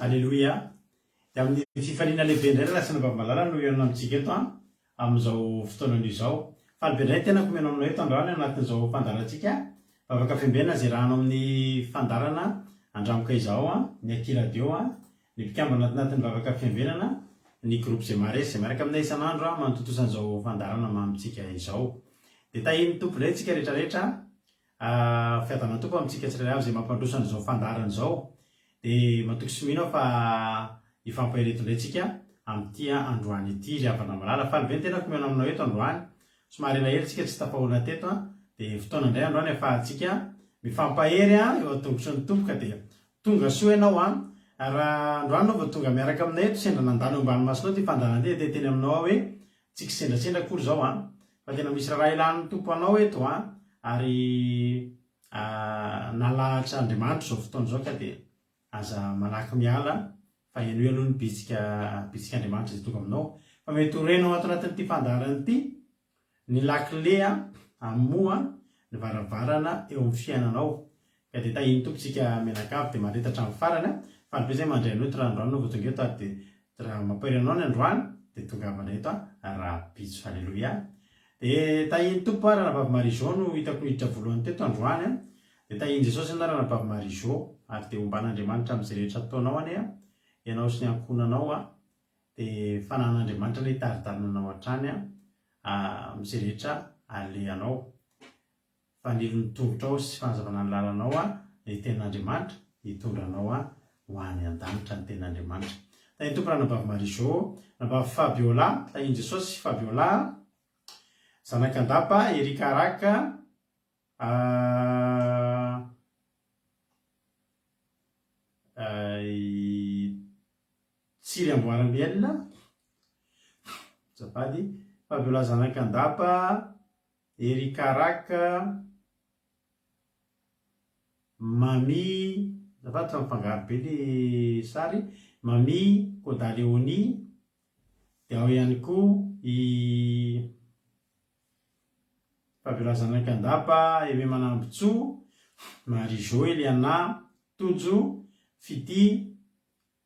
Aleloia! Dia amin'ny fifaliana lehibe indray ry Rasinabavy malala no hihaona amintsika eto an, amin'izao fotoana anio izao. Faly be indray ny tenako mihaona aminao eto androany anatin'izao fandaharantsika Vavaka Fiambenana izay iarahanao amin'ny fandaharana Andramoka izao an, ny Aty Radio an, ny mpikambana anatin'ny Vavaka Fiambenana, ny groupe izay maharesy izay miaraka aminay isan'andro an, manotontosa an'izao fandaharana mamintsika izao. Dia tahian'ny Tompo indray isika rehetra rehetra an. Fiadanan'ny Tompo amintsika tsirairay avy izay mampandroso an'izao fandaharana izao. Dia matoky sy mino aho fa hifampahery eto indray tsika amin'ity androany ity ry havana malala. Faly be ny tenako mihaona aminao eto androany. Somary elaela tsika tsy tafahoana teto an. Dia fotoana indray androany ahafahantsika mifampahery eo an-tongotry ny Tompo ka dia tonga soa ianao an. Raha androany ianao vao tonga miaraka aminay eto, sendra nandalo eo ambany masonao ity fandaharana ity dia te hiteny aminao aho hoe tsy kisendrasendra akory izao an. Fa tena misy raharaha ilan'ny Tompo anao eto an, ary nalahatra Andriamanitra izao fotoana izao ka dia aza malaky miala fa henoy aloha ny bitsika bitsik'Andriamanitra izay tonga aminao. Fa mety ho renao ato anatin'ity fandaharana ity ny lakile hamoha ny varavarana eo amin'ny fiainanao. Ka dia tahian'ny Tompo tsika mianakavy dia mahareta hatramin'ny farany a! Faly be zay mandray anao eto raha androany anao vao tonga eto ary dia raha mampahery anao ny androany dia tongava indray eto a rahampitso. Haleloia! Dia tahian'ny Tompo a Ranabavy Marie Jo no hitako niditra voalohany teto androany a! Dia tahian'i Jesosy ianao Ranabavy Marie Jo ary dia homban'Andriamanitra amin'izay rehetra ataonao anie a! Ianao sy ny ankohonanao a! Dia fananan'Andriamanitra anie hitari-dalana anao hatrany a! Amin'izay rehetra alehanao. Fanilo ny tongotrao sy fanazavana ny lalanao aho ny tenin'Andriamanitra, hitondra anao aho ho any an-danitra ny tenin'Andriamanitra. Tahin'ny Tompo Ranabavy Marie Jo, Ranabavy Fabiola, tahin'i Jesosy Fabiola, Zanak'Andapa, Eric Araka, Tsiry Amboaramiel, azafady, Fabiola Zanak'Andapa, Eric Araka, Mamy, azafady fa mifangaro be le sary, Mamy Koda Léonie, dia ao ihany koa i Fabiola Zanakandapa, Aimé Manambotsoa, Marie Jo Eliana, Tojo, Fitia,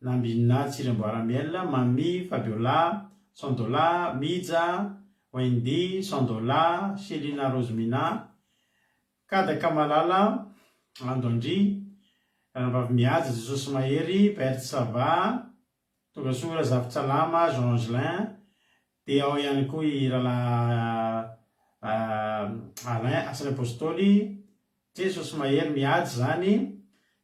Nambinina Tsirimboaramiel, Mamy, Fabiola, Sandola, Mija, Wendy, Sandola, Chelina Rosemina, Kadaka Malala, Ando Andry, Ranabavy Mihaja, Jesosy Mahery, Berthe Sava, Tongasoa Razafintsalama, Jean Angelin, dia ao ihany koa i Rahalahy Alain Asan'ny Apostoly, Jesosy Mahery Mihaja izany,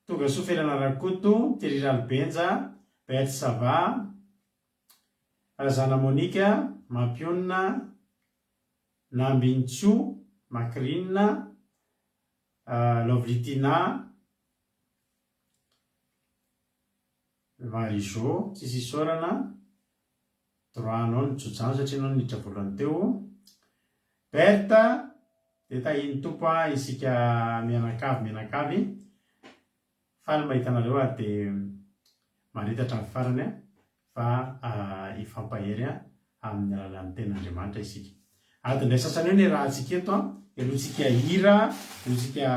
Tongasoa Felana Rakoto, Thierry Ralibenja, Berthe Sava, Razana Monica, Mampionona, Nambinintsoa, Macrine, Lovely Tina, Marie Jo, tsisy isaorana, droit anao ny jojano satria ianao niditra voalohany teo. Berthe, dia tahian'ny Tompo an isika mianakavy mianakavy. Faly mahita anareo ary dia mahareta hatramin'ny farany an fa hifampahery amin'ny alalan'ny tenin'Andriamanitra isika. Adiny iray sasany eo ny iarahantsika eto an, helointsika hira, helointsika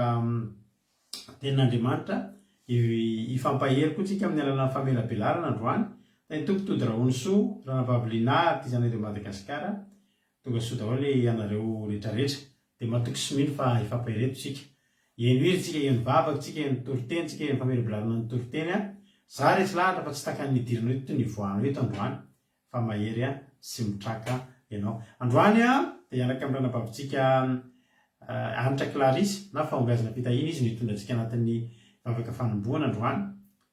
Tenin'Andriamanitra, hifampahery koa tsika amin'ny alalan'ny famelabelarana androany. Tahin'ny Tompo Tody Rahonisoa, Ranabavy Lina, Artisanat de Madagascar. Tonga soa daholo ianareo rehetra rehetra. Dia matoky sy mino fa hifampahery eto tsika. Heno hira tsika, heno vavaka tsika, heno toriteny tsika, heno famelabelarana ny toriteny. Za resy lahatra fa tsy takan'ny nidiranao eto ny nivoahanao eto androany. fa mahery sy mitraka ianao. Androany dia hiaraka amin'ny ranabavintsika Hanitra Clarisse na Fahombiazana Fitahiana izy no hitondra antsika anatin'ny vavaka fanombohana androany.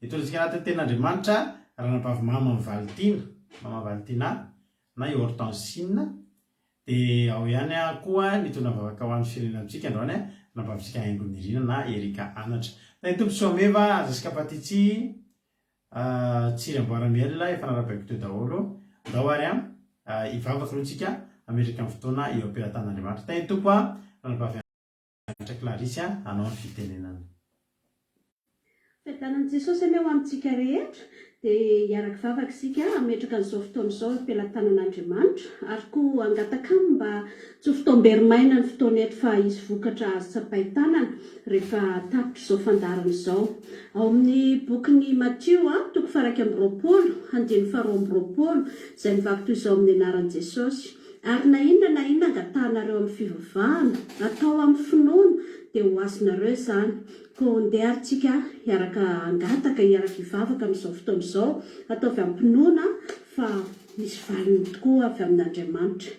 Hitondra antsika anatin'ny tenin'Andriamanitra ranabavy Mama Valitiana, Mama Valitina na i Hortensine. Dia ao ihany koa ny hitondra vavaka ho an'ny firenena amintsika androany ranabavintsika Haingo Nirina na Erika Anatra. Tahin'ny Tompo Soameva, Jessica Patitsy, Tsiry amboara miel efa narabaiko teo daholo. Ndao ary an, hivavaka aloha tsika hametraka ny fotoana eo am-pelatan'Andriamanitra. Tahin'ny Tompo an, Ranabavy Hanitra Clarisse hanao ny fitenenana. Fiadanan'i Jesosy anie ho amintsika rehetra. Dia hiara-kivavaka isika hametraka an'izao fotoana izao eo am-pelatanan'Andriamanitra ary koa hangataka Aminy mba tsy ho fotoam-bery maina ny fotoana eto fa hisy vokatra azo tsapain-tanana rehefa tapitra izao fandaharana izao. Ao amin'ny bokin'i Matio, toko faha-21, andininy faha-22, izay mivaky toy izao amin'ny anaran'i Jesosy, Ary na inona na inona angatahanareo amin'ny fivavahana, atao amin'ny finoana, dia ho azonareo izany. Koa ndeha ary tsika hiaraka hangataka, hiaraka hivavaka amin'izao fotoana izao, ataovy am-pinoana fa misy valiny tokoa avy amin'Andriamanitra.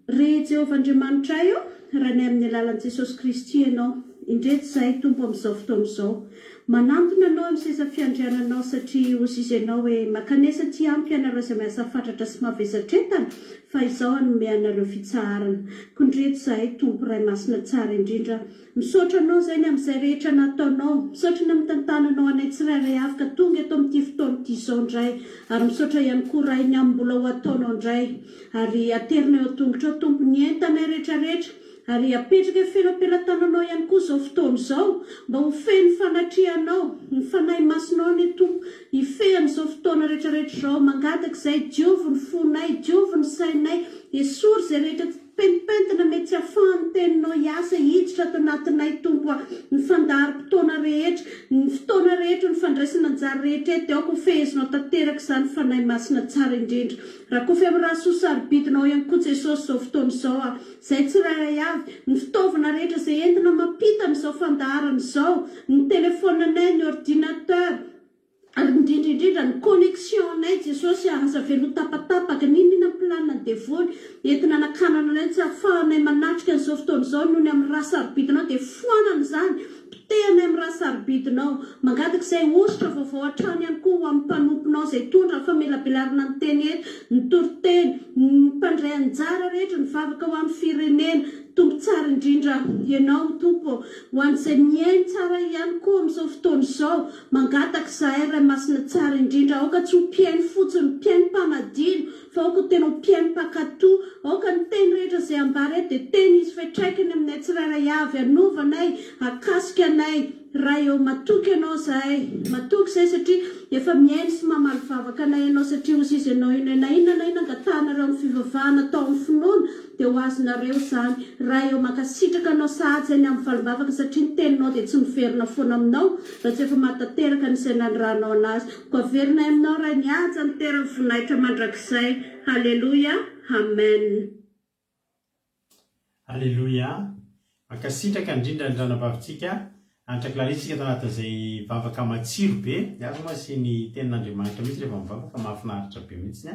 Ry Jehovah Andriamanitray ô, Rainay amin'ny alalan'i Jesosy Kristy Ianao, indreto izahay Tompo amin'izao fotoana izao, manantona Anao eo amin'ny seza fiandriananao satria hozizy Ianao hoe, Mankanesa aty amiko ianareo izay miasa fatratra sy mavesatra entana, fa Izaho hanome anareo fitsaharana. Koa indreto izahay Tompo, Ray Masina tsara indrindra, Misaotra anao izay ny amin'izay rehetra nataonao. Misaotra ny amin'ny tantananao anay tsirairay avy ka tonga eto amin'ity fotoana ity izao indray. Ary misaotra ihany koa Ray ny amin'ny mbola ho ataonao indray. Ary aterina eo an-tongotrao Tompo ny entanay rehetra rehetra. Ary apetraka eo feno am-pelatananao ihany koa izao fotoana izao mba ho feno fanatrehanao. Ny Fanahy Masinao anie Tompo hifehy an'izao fotoana rehetra rehetra izao. Mangataka izay, diovy ny fonay, diovy ny sainay, esory izay rehetra tsy. Pentipentina mety tsy afahan'ny teninao hiasa hiditra ato anatinay Tompo a! Ny fandaharam-potoana rehetra, ny fotoana rehetra, ny fandraisana anjara rehetra eto dia aoka ho fehezinao tanteraka izany Fanahy Masina tsara indrindra. Rakofy amin'ny rà soa sarobidinao ihany koa Jesosy izao fotoana izao a! Izay tsirairay avy, ny fitaovana rehetra izay entina mampita an'izao fandaharana izao, ny telefaonanay, ny ordinateur, Ary indrindra indrindra ny connexion nay Jesosy a, aza avela ho tapatapaka, n'inon'inona plan ny devoly entina anakanana anay tsy ahafahanay manatrika an'izao fotoana izao noho ny amin'ny rà sarobidinao dia foanana izany, potehanay amin'ny rà sarobidinao. Mangataka izay hosotra vaovao hatrany ihany koa ho amin'ny mpanomponao izay hitondra ny famelabelarana ny teny eto, ny toriteny, ny mpandray anjara rehetra, ny vavaka ho an'ny firenena. Tompo tsara indrindra Ianao Tompo ô, ho an'izay mihaino tsara ihany koa amin'izao fotoana izao, Mangataka izahay Ray Masina tsara indrindra, aoka tsy ho mpihaino fotsiny, mpihaino mpanadino, fa aoka ho tena ho mpihaino mpankato. Aoka ny teny rehetra izay ambara eto dia teny hisy fiantraikany aminay tsirairay avy, hanova anay, hahakasika anay. Ray ô, matoky Anao izahay. Matoky izahay satria efa mihaino sy mamaly vavaka anay Ianao satria hozy Izy Ianao io na inona na inona angatahanareo amin'ny fivavahana atao amin'ny finoana, Dia ho azonareo izany. Ray ô, mankasitraka Anao sahady izay ny amin'ny valim-bavaka satria ny Teninao dia tsy miverina foana aminao raha tsy efa mahatanteraka ny izay nanirahanao anazy. Koa averinay aminao Ray ny haja, ny tera, ny voninahitra mandrakizay. Haleloia. Amen. Aleloia. Mankasitraka indrindra ny ranabavintsika Antra Clarisse tsika tao anatin'izay vavaka matsiro be, ny azy moa sy ny tenin'Andriamanitra mihitsy rehefa mivavaka mahafinaritra be mihitsy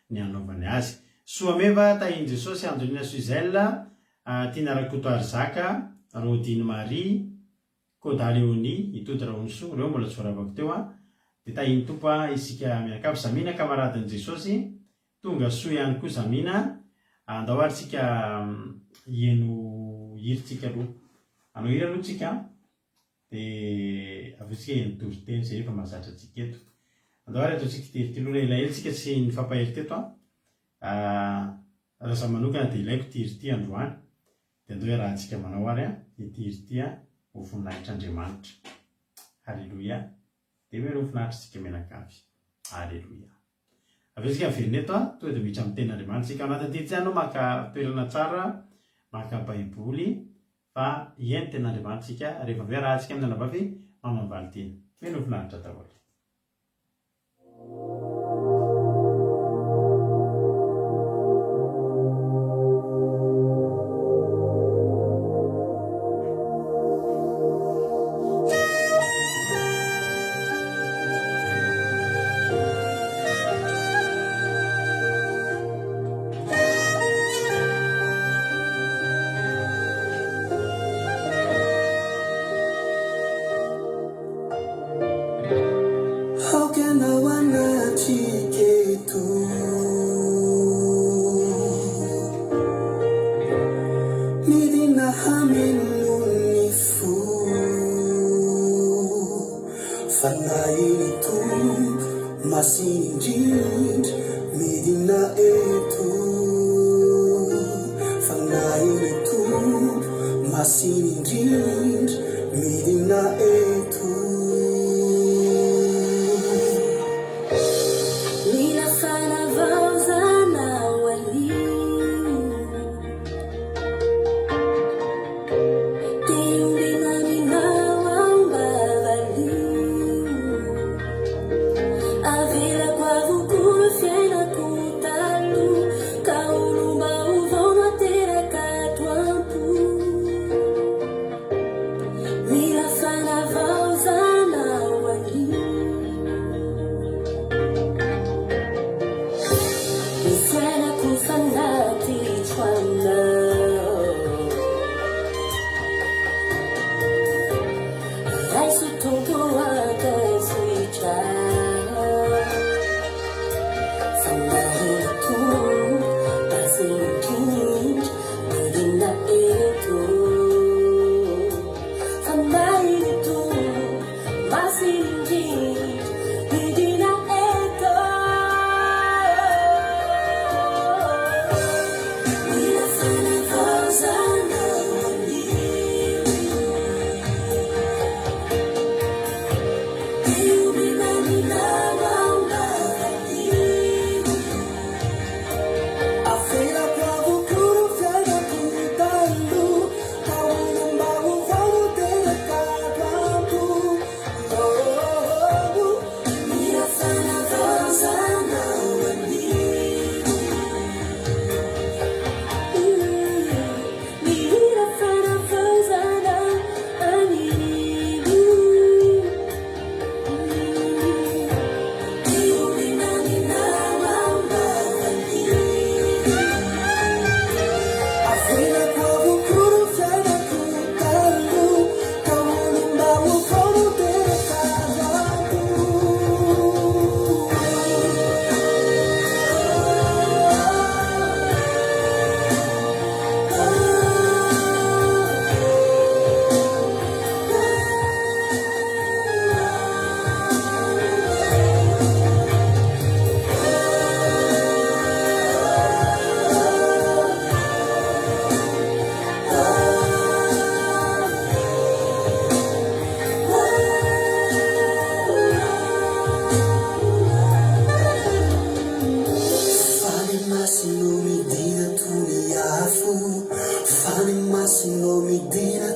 ny hanaovany azy. Soa Meva, Tahin'i Jesosy, Andolina Suzelle, Tiana Rakotoarizaka, Rodine Marie, Koda Léonie, Itody Rahonisoa, ireo mbola tsy voaravako teo an, dia tahin'ny Tompo isika mianakavy, Samia kamaradin'i Jesosy, Tonga soa ihany koa Zamina a! Andao ary tsika hieno hira tsika aloha. Hanao hira aloha tsika an, dia avy eo tsika hieno toriteny izay efa mahazatra antsika eto. Andao ary ataontsika ity hira ity aloha, elaela tsika tsy nifampahery teto an. Raha izaho manokana dia ilaiko ity hira ity androany. Dia andao iarahantsika manao ary an, ity hira ity an, ho voninahitr'Andriamanitra. Haleloia. Dia mialoha finaritra isika mianakavy. Aleloia. Avy eo isika miverina eto an, tonga dia miditra amin'ny tenin'Andriamanitra isika. Ao anatin'ity ity ianao maka toerana tsara, maka baiboly, fa hihaino tenin'Andriamanitra isika, rehefa avy eo arahantsika amin'ny anabavy Mama Mivalitiana. Mino ho finaritra daholo. Aoka ianao hanatrika eto. Midina hameno ny fo. Fanahin'ny Tompo masina indrindra midina eto. Fanahin'ny Tompo masina indrindra midina eto.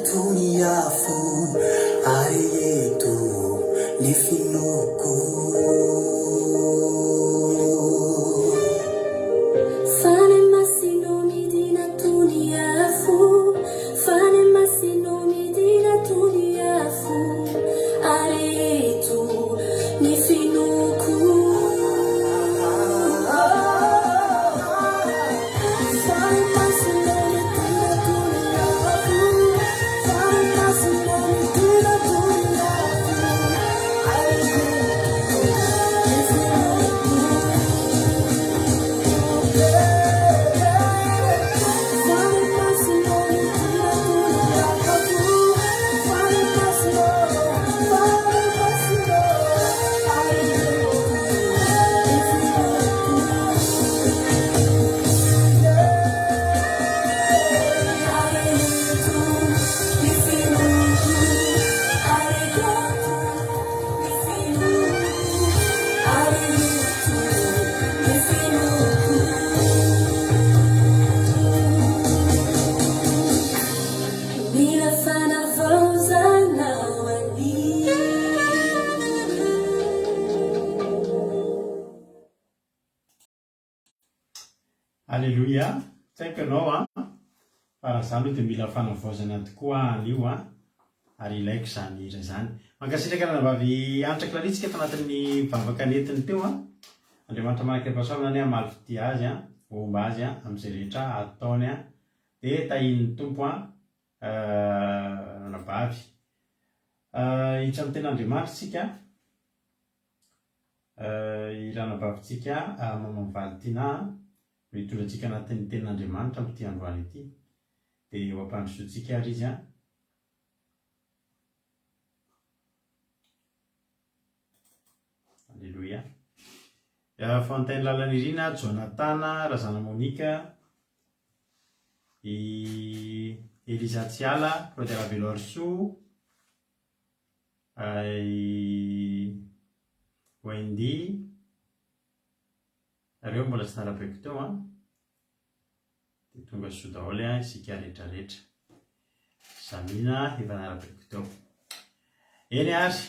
toy ny afo areheto ny finoako. Fanahy Masina ô midina toy ny afo Fanahy Masina ô midina toy ny afo Areheto ny finoako. Mila fanavaozana ho an'ny. Aleloia! Tsy haiko ianao an, fa raha za aloha dia mila fanavaozana tokoa anio an, ary ilaiko izany hira izany. Mankasitraka ranabavy Hanitra Claritsika tanatin'ny vavaka nentiny teo an. Andriamanitra manan-kerim-pahasoavana anie hamaly fitia azy an, homba azy an, amin'izay rehetra ataony an. Dia tahian'ny Tompo an, ranabavy. Hiditra amin'ny tenin'Andriamanitra isika. I ranabavintsika Maman Valentina no hitondra antsika anatin'ny tenin'Andriamanitra amin'ity androany ity. Dia eo am-pandrosoantsika ary izy an. Alléluia. Fontaine Lalanirina, Jonathan, Razana Monica, i Elisa Tsiala, Claudia Raveloarisoa, I Wendy, nareo mbola tsy narabaiko teo an, dia tonga soa daholo an isika rehetra rehetra. Samina efa narabaiko teo. Eny ary,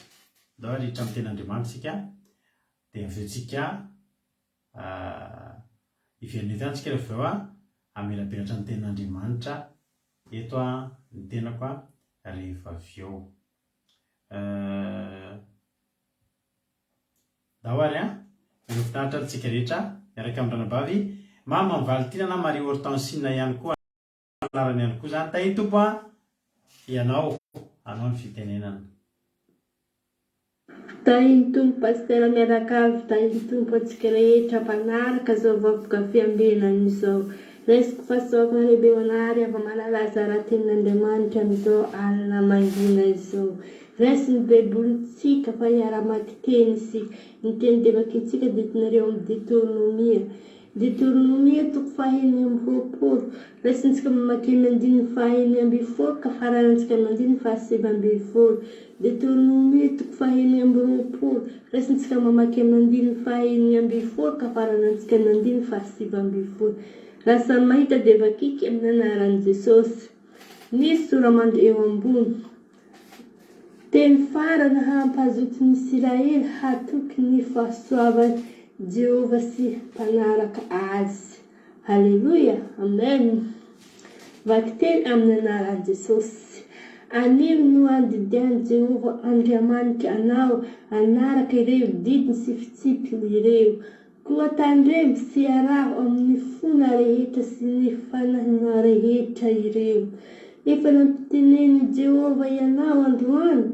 ndao ary hiditra amin'ny tenin'Andriamanitra isika, dia avy eo tsika hiverina eto ihany tsika rehefa avy eo an, hamelabelatra ny tenin'Andriamanitra eto an ny tenako an rehefa avy eo. Ndao ary an! Ireo finaritra antsika rehetra miaraka amin'ny ranabavy Mama Mivalitiana na Marie Hortensine ihany koa anarany ihany koa izany. Tahin'ny Tompo an! Ianao, anao ny fitenenana. Tahin'ny Tompo Pasitera mianakavy, tahin'ny Tompo antsika rehetra mpanaraka zao vapoka fiambenana izao. Raisiko fahasoavana lehibe ho anah ary hava-malala zara tenin'Andriamanitra amin'izao alina mangina izao. Raiso ny baibolintsika fa hiara-mamaky teny isika. Ny teny dia vakintsika dia hitanareo amin'ny Deteronomia. Deteronomia toko faha-26. Raisintsika mamaky ny andininy faha-16 ka faranantsika amin'ny andininy faha-19. Deteronomia toko faha-26. Raisintsika mamaky amin'ny andininy faha-16 ka faranantsika amin'ny andininy faha-19. Raha samy mahita dia vakiky amin'ny anaran'i Jesosy. Misy sora-mandry eo ambony. Teny farany hampazoto ny Isiraely hatoky ny fahasoavan'i Jehovah sy mpanaraka azy. Haleloia! Amen! Vakiteny amin'ny anaran'i Jesosy. Anio no andidian'i Jehovah Andriamanitra anao hanaraka ireo didiny sy fitsipiny ireo. Koa tandremo sy araho amin'ny fonao rehetra sy ny fanahinao rehetra ireo. Efa nampitenenin'i Jehovah ianao androany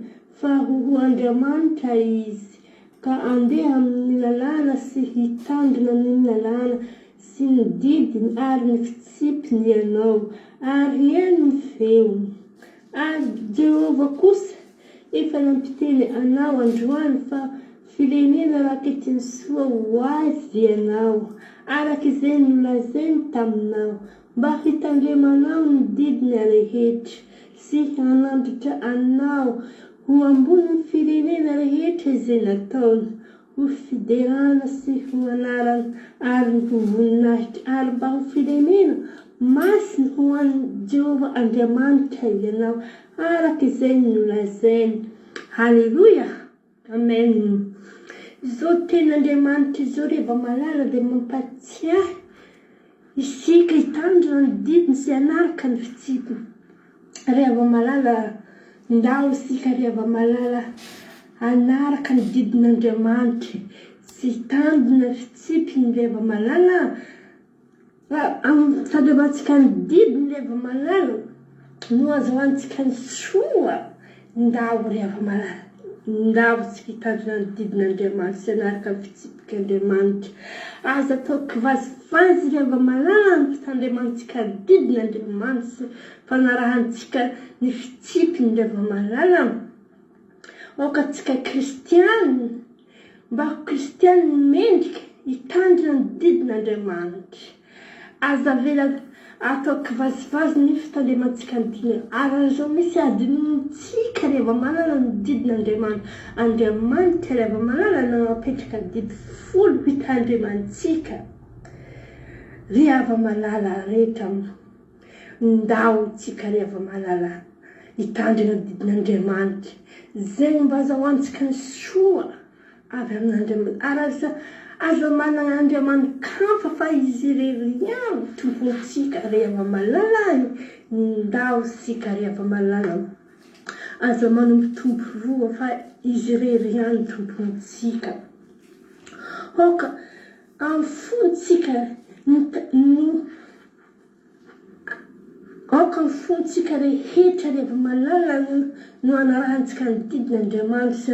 fa ho ho Andriamanitra izy, ka andeha amin'ny lalàna sy hitandrina ny lalàna sy ny didiny ary ny fitsipiny ianao, ary hihaino ny feony. Ary Jehovah kosa efa nampiteny anao androany fa Firenena raketin'ny soa ho azy ianao, araka izay nolazainy taminao, mba hitandremanao ny didiny rehetra, sy hanandratra anao ho ambonin'ny firenena rehetra izay nataony, ho fiderana sy ho anarana ary ho voninahitra, ary mba ho firenena masina ho an'i Jehovah Andriamanitra ianao. Araka izay nolazainy. Haleloia! Amen! Izao tenin'Andriamanitra izao ry hava-malala dia mampatsiahy isika hitandrina ny didiny sy hanaraka ny fitsipiny. Ry hava-malala, ndao isika ry hava-malala hanaraka ny didin'Andriamanitra sy hitandrina ny fitsipiny ry hava-malala. Fa amin'ny fitandremantsika ny didiny ry hava-malala no ahazoantsika ny soa. Ndao ry hava-malala, ndao isika hitandrina ny didin'Andriamanitra sy hanaraka ny fitsipik'Andriamanitra. Aza atao kivazivazy ry hava-malala ny fitandremantsika ny didin'Andriamanitra sy fanarahantsika ny fitsipiny ry hava-malala. Aoka antsika kristiana Mba ho kristianina mendrika hitandrina ny didin'Andriamanitra. Aza avela atao kivazivazy ny fitandremantsika ny didiny. Ary aza misy adinontsika rehefa manana ny didin'Andriamanitra. Andriamanitra rehefa manana nanapetraka didy folo hitandremantsika. Ry hava-malala rehetra, ndao tsika ry hava-malala hitandrina ny didin'Andriamanitra, izay mba azahoantsika ny soa avy amin'Andriamanitra. Ary aza aza manana andriamani-kafa fa Izy irery ihany Tompontsika ry hava-malala, ndao isika ry hava-malala. Aza manompo tompo roa fa Izy irery ihany Tompontsika. Aoka amin'ny fontsika no Aoka ny fontsika rehetra ry hava-malala no hanarahantsika ny didin'Andriamanitra sy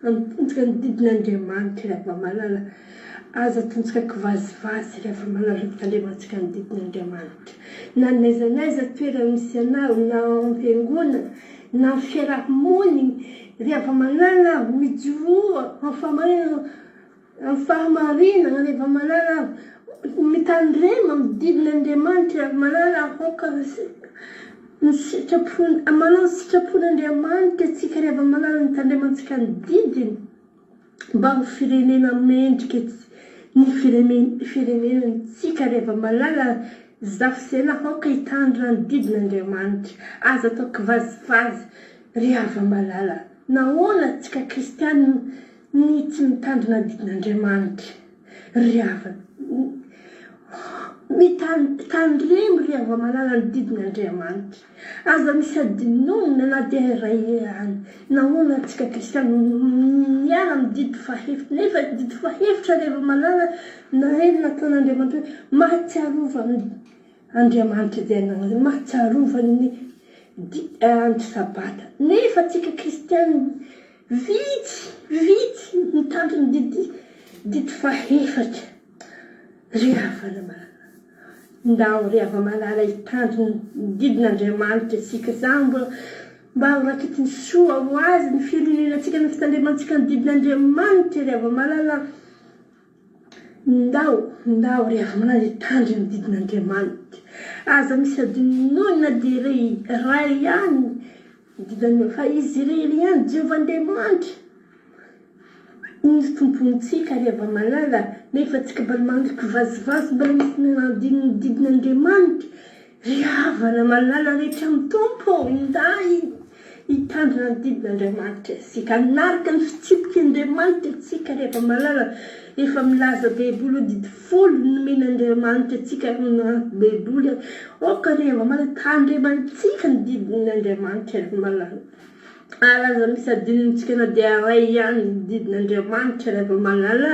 hanompoantsika ny didin'Andriamanitra ry hava-malala. Aza ataontsika kivazivazy ry hava-malala ny fitandremantsika ny didin'Andriamanitra. Na n'aiza n'aiza toerana misy anao, na ao am-piangonana, na amin'ny fiaraha-monina, ry hava-malala, mijoroa amin'ny fahamarinana. Amin'ny fahamarinana rehefa malala mitandrema amin'ny didin'Andriamanitra rehefa malala aoka ny sitrapon manao ny sitrapon'Andriamanitra isika rehefa malala mitandremantsika ny didiny mba ho firenena mendrika ny firenenantsika rehefa malala zafy sy ela aoka hitandrina ny didin'Andriamanitra aza atao kivazivazy ry hava-malala nahoana tsika kristianina Ny tsy mitandrina adidin'Andriamanitra ry havana. Mitandremo ry hava-malala ny didin'Andriamanitra. Aza misy adinoina na dia iray ihany. Nahoana antsika kristiana no miala amin'ny didy fahefitra? Nefa didy fahefitra ry hava-malala naheno nataon'Andriamanitra hoe mahatsiarova Andriamanitra dia nanao mahatsiarova ny andro sabata. Nefa antsika kristiana Vitsy, vitsy mitandro ny didy, didy fahefatra. Ry havana malala, ndao ry hava-malala hitandro ny didin'Andriamanitra isika. Za mbola mba ho raketiny soa ho azy ny firenenantsika ny fitandremantsika ny didin'Andriamanitra ry hava-malala. Ndao, ndao ry hava-malala hitandro ny didin'Andriamanitra. Aza misy adinoina na dia iray ihany Didany fa Izy irery ihany, Jehovah Andriamanitra, no Tompontsika ry hava-malala, nefa tsika mbola mandoky vazivazy, mbola misy manadino ny didin'Andriamanitra. Ry havana malala rehetra amin'ny Tompo, inday hitandrina ny didin'Andriamanitra isika, hanaraka ny fitsipik'Andriamanitra isika ry hava-malala. Efa milaza Baiboly hoe didy folo nomen'Andriamanitra antsika Baiboly. Aoka ry hava-malala tandremantsika ny didin'Andriamanitra ry hava-malala. Ary aza misy adinontsika na dia iray ihany ny didin'Andriamanitra ry hava-malala.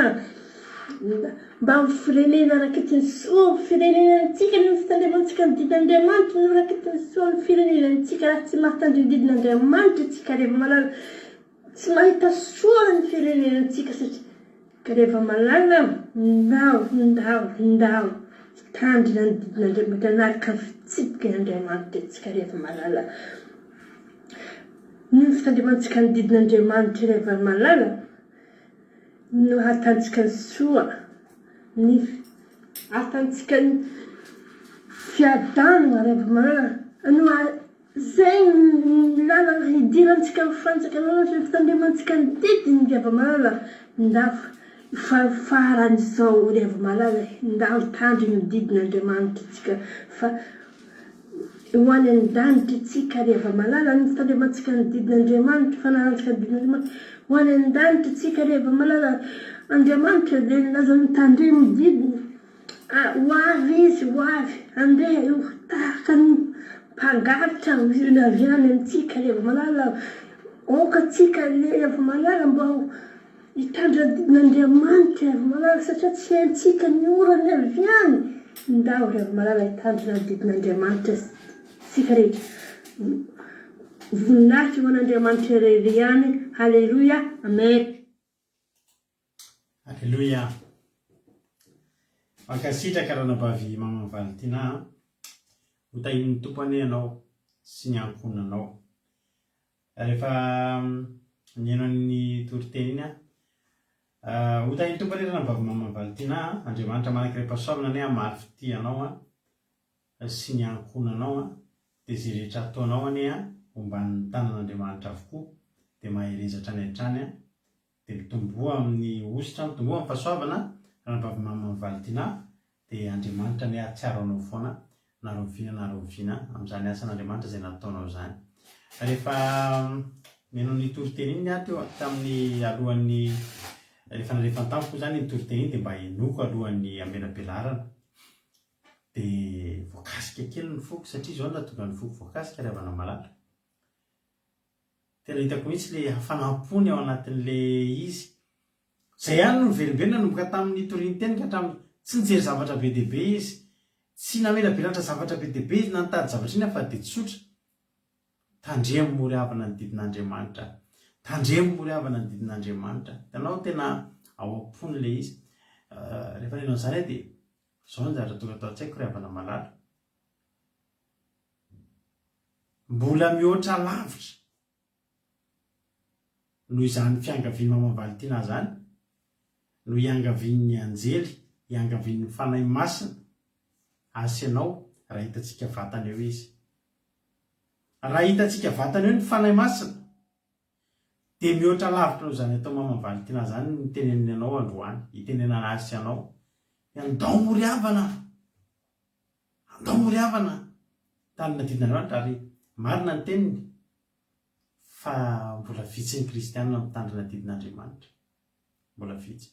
Mba ho firenena raketin'ny soa ho firenenantsika ny fitandremantsika ny didin'Andriamanitra no raketin'ny soa ny firenenantsika raha tsy mahatandrina ny didin'Andriamanitra tsika ry hava-malala. Tsy mahita soa ny firenenantsika satria rehefa malala ndao ndao ndao hitandrina ny didin'Andriamanitra hanaraka ny fitsipiky Andriamanitra isika rehefa malala ny fitandremantsika ny didin'Andriamanitra rehefa malala no hahatantsika ny soa ny hahatantsika ny fiadanana rehefa malala no Izay ny lalana hidirantsika amin'ny fanjakan'Andriamanitra, ny fitandremantsika ny didiny ry hava-malala, ndao fa farany izao ry hava-malala e, ndao hitandrina ny didin'Andriamanitra isika fa. Ho any an-danitra isika ry hava-malala, ny fitandremantsika ny didin'Andriamanitra, fanarahantsika ny didin'Andriamanitra. Ho any an-danitra isika ry hava-malala, Andriamanitra dia nilaza ny tandremo ny didiny. Ho avy Izy, ho avy, handeha eo tahaka ny mpangalatra ny avy any amintsika ry hava-malala. Aoka tsika ry hava-malala mba ho Hitandrina ny didin'Andriamanitra ry hava-malala satria tsy haintsika ny ora niaviany. Ndao ry hava-malala hitandrina ny didin'Andriamanitra isika rehetra. Voninahitra ho an'Andriamanitra irery ihany. Haleloia. Amen. Aleloia. Mankasitraka ranabavy Maman Valentina a. Ho tahian'ny Tompo anie ianao sy ny ankohonanao. Rehefa nihaino an'iny toriteny iny aho, Ho tahin'ny Tompo anie ranabavy Maman Valentina a, Andriamanitra manan-karem-pahasoavana anie hamaly fitia anao a, sy ny ankohonanao a, dia izay rehetra ataonao anie a, homban'ny tanan'Andriamanitra avokoa, dia mahereza hatrany hatrany a, dia mitomboa amin'ny hosotra, mitomboa amin'ny fahasoavana, ranabavy Maman Valentina, Dia Andriamanitra anie hahatsiaro anao foana na rahoviana na rahoviana amin'izany asan'Andriamanitra izay nataonao izany. Rehefa nihaino ny toriteny iny aho teo tamin'ny alohan'ny rehefa nalefany tamiko moa izany iny toriteny iny dia mba henoiko alohan'ny hamelabelarana. Dia voakasika kely ny foko satria izao no nahatonga ny foko voakasika ry havana malala. Tena hitako mihitsy ilay hafanam-pony ao anatin'ilay izy. Izay ihany no niverimberina nanomboka tamin'ny nitoriany teny ka hatramin'ny. Tsy nijery zavatra be dia be izy. Tsy namelabelatra zavatra be dia be izy na nitady zavatra inona fa dia tsotra. Tandremo moa ry havana ny didin'Andriamanitra. Tandremo moa ry havana ny didin'Andriamanitra. Hitanao tena ao am-pony ilay izy. Rehefa nino an'izany aho dia izao ny zavatra tonga tao an-tsaiko ry havana malala. Mbola mihoatra lavitra noho izany fiangavian'i Maman Valentina izany no iangavian'ny anjely, iangavian'ny Fanahy Masina azy sy ianao raha hitantsika vatana eo izy. Raha hitantsika vatana eo ny Fanahy Masina dia mihoatra lavitra noho izany atao Maman Valentina izany ny teneniny anao androany, itenenana azy sy ianao. Andao ry havana! Andao ry havana tany nadidin'Andriamanitra ary marina ny teniny fa mbola vitsy ny kristianina mitandrina didin'Andriamanitra. Mbola vitsy.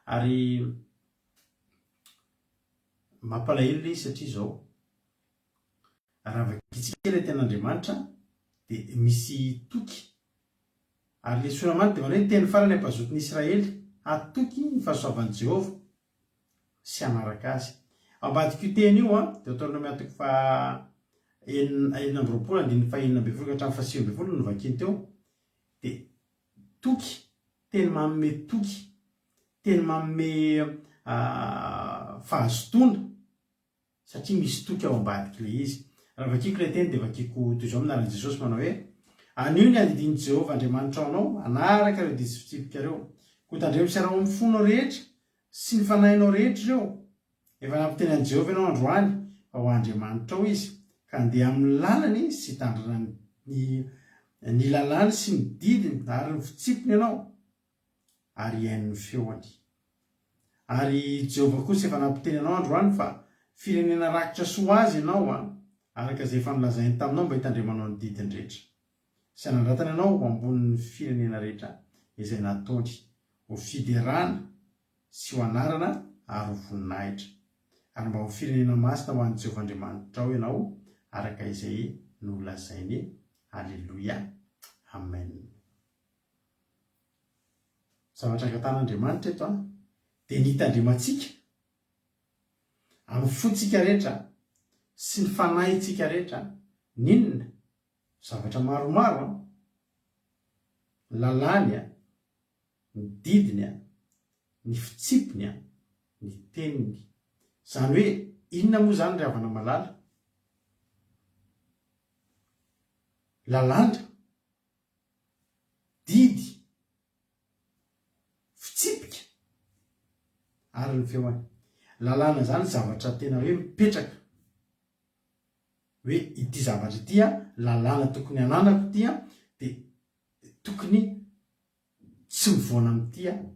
Ary mampalahelo ilay izy satria izao, raha vakintsika ilay tenin'Andriamanitra dia misy toky. Ary ilay sora-manitra dia manao hoe teny farany hampazoto ny Israely hatoky ny fahasoavan'i Jehovah. sy hanaraka azy. Ao ambadik'io teny io, Deoteronomia toko faha 26 andininy faha 16 ka hatramin'ny faha 19 no novakiany teo, dia toky, teny manome toky, teny manome fahazotoana, Satria misy toky ao ambadik'ilay izy. Raha vakiko ilay teny dia vakiko toy izao amin'ny anaran'i Jesosy manao hoe, Anio ny andidian'i Jehovah Andriamanitrao anao hanaraka ireo didy sy fitsipika ireo. Koa tandremo sy araho amin'ny fonao rehetra sy ny fanahinao rehetra ireo. Efa nampiteny an'i Jehovah ianao androany fa ho Andriamanitrao izy, ka handeha amin'ny lalany sy hitandrina ny ny lalàny sy ny didiny ary ny fitsipiny ianao. ary hihaino ny feony. Ary i Jehovah kosa efa nampiteny anao androany fa firenena rakitra soa ho azy ianao, araka izay efa nolazainy taminao mba hitandremanao ny didiny rehetra, sy hanandratany anao ho ambonin'ny firenena rehetra izay nataony ho fiderana sy ho anarana ary ho voninahitra, ary mba ho firenena masina ho an'i Jehovah Andriamanitrao ianao, araka izay nolazainy. Aleloia. Amen. Zavatra angatahan'Andriamanitra eto an, dia ny hitandremantsika amin'ny fontsika rehetra sy ny fanahintsika rehetra ny inona? Zavatra maromaro an, ny lalàny an, ny didiny an, ny fitsipiny an, ny teniny. Izany hoe inona moa izany ry havana malala? Lalàna. didy, fitsipika ary ny feoany. Lalàna izany zavatra tena hoe mipetraka hoe ity zavatra ity an, lalàna tokony hananako ity an, dia tokony tsy mivoana amin'ity aho.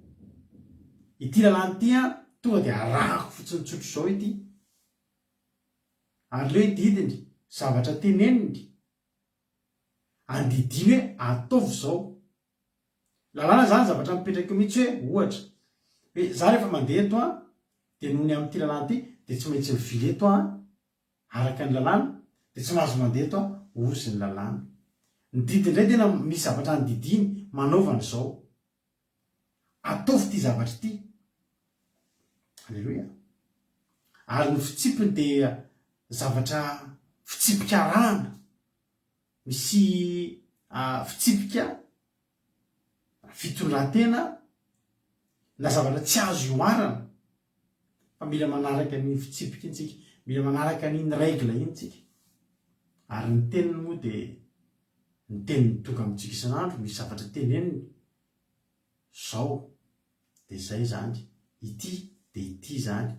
Ity lalàna ity an, tonga dia arahako fotsiny tsotr'izao ity. Ary ilay hoe didiny. zavatra teneniny, andidiany hoe ataovy izao. Lalàna izany zavatra mipetraka eo mihitsy hoe ohatra hoe za rehefa mandeha eto an, dia noho ny amin'ity lalàna ity dia tsy maintsy mivily eto an, araka ny lalàna, dia tsy mahazo mandeha eto an, hozy ny lalàna. Ny didy indray tena misy zavatra andidiany, manaova an'izao. Ataovy ity zavatra ity. Aleloia. Ary ny fitsipiny dia zavatra fitsipika arahana. Misy fitsipika fitondran-tena na zavatra tsy azo ihoarana fa mila manaraka an'iny fitsipika iny tsika, mila manaraka an'iny règle iny tsika. Ary ny teniny moa dia ny teniny tonga amintsika isan'andro, misy zavatra teneniny, zao dia izay izany, ity dia ity izany,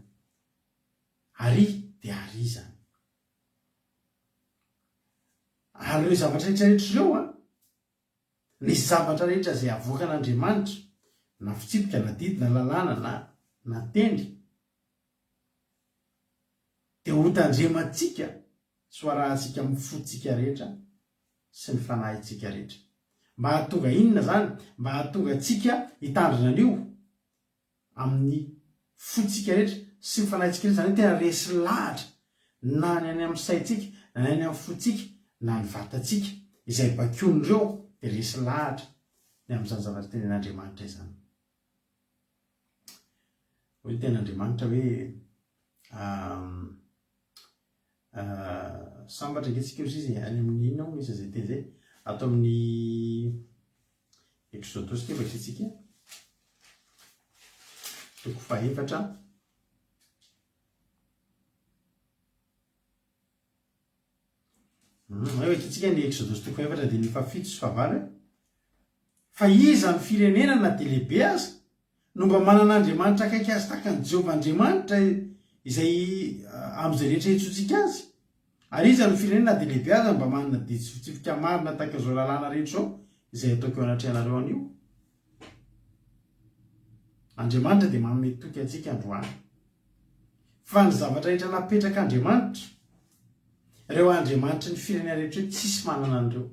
ary dia ary izany. Ary ireo zavatra rehetra rehetra ireo an, ny zavatra rehetra izay avoakan'Andriamanitra, na fitsipika, na didy, na lalàna, na na teny, dia hotandremantsika sy ho arahantsika amin'ny fontsika rehetra sy ny fanahintsika rehetra. Mba hahatonga inona izany? Mba hahatonga antsika hitandrina an'io amin'ny fontsika rehetra sy ny fanahintsika rehetra, izany hoe tena resy lahatra na ny any amin'ny saintsika, na ny any amin'ny fontsika, na ny vatantsika, izay baikoin'ireo dia resy lahatra ny amin'izany zavatra tenenin'Andriamanitra izany. Hoy ny tenin'Andriamanitra hoe, Sambatra ange tsika hozy izy e, any amin'ny inona moa misy an'izay teny izay? Ato amin'ny Exodosy ity vakintsika, toko fahefatra. Hmm, eo vakintsika ny Exodosy toko fahefatra andininy fahafito sy fahavalo e. Fa iza ny firenena na dia lehibe aza no mba manana Andriamanitra akaiky azy tahaka an'i Jehovah Andriamanitra izay amin'izay rehetra iantsoantsika azy? Ary iza no firenena na dia lehibe aza no mba manana didy sy fitsipika marina tahaka izao lalàna rehetra izao izay ataoko eo anatrehanareo anio? Andriamanitra dia manome toky antsika androany fa ny zavatra rehetra napetrak'Andriamanitra, ireo andriamanitry ny firenena rehetra ireo tsisy manana an'ireo.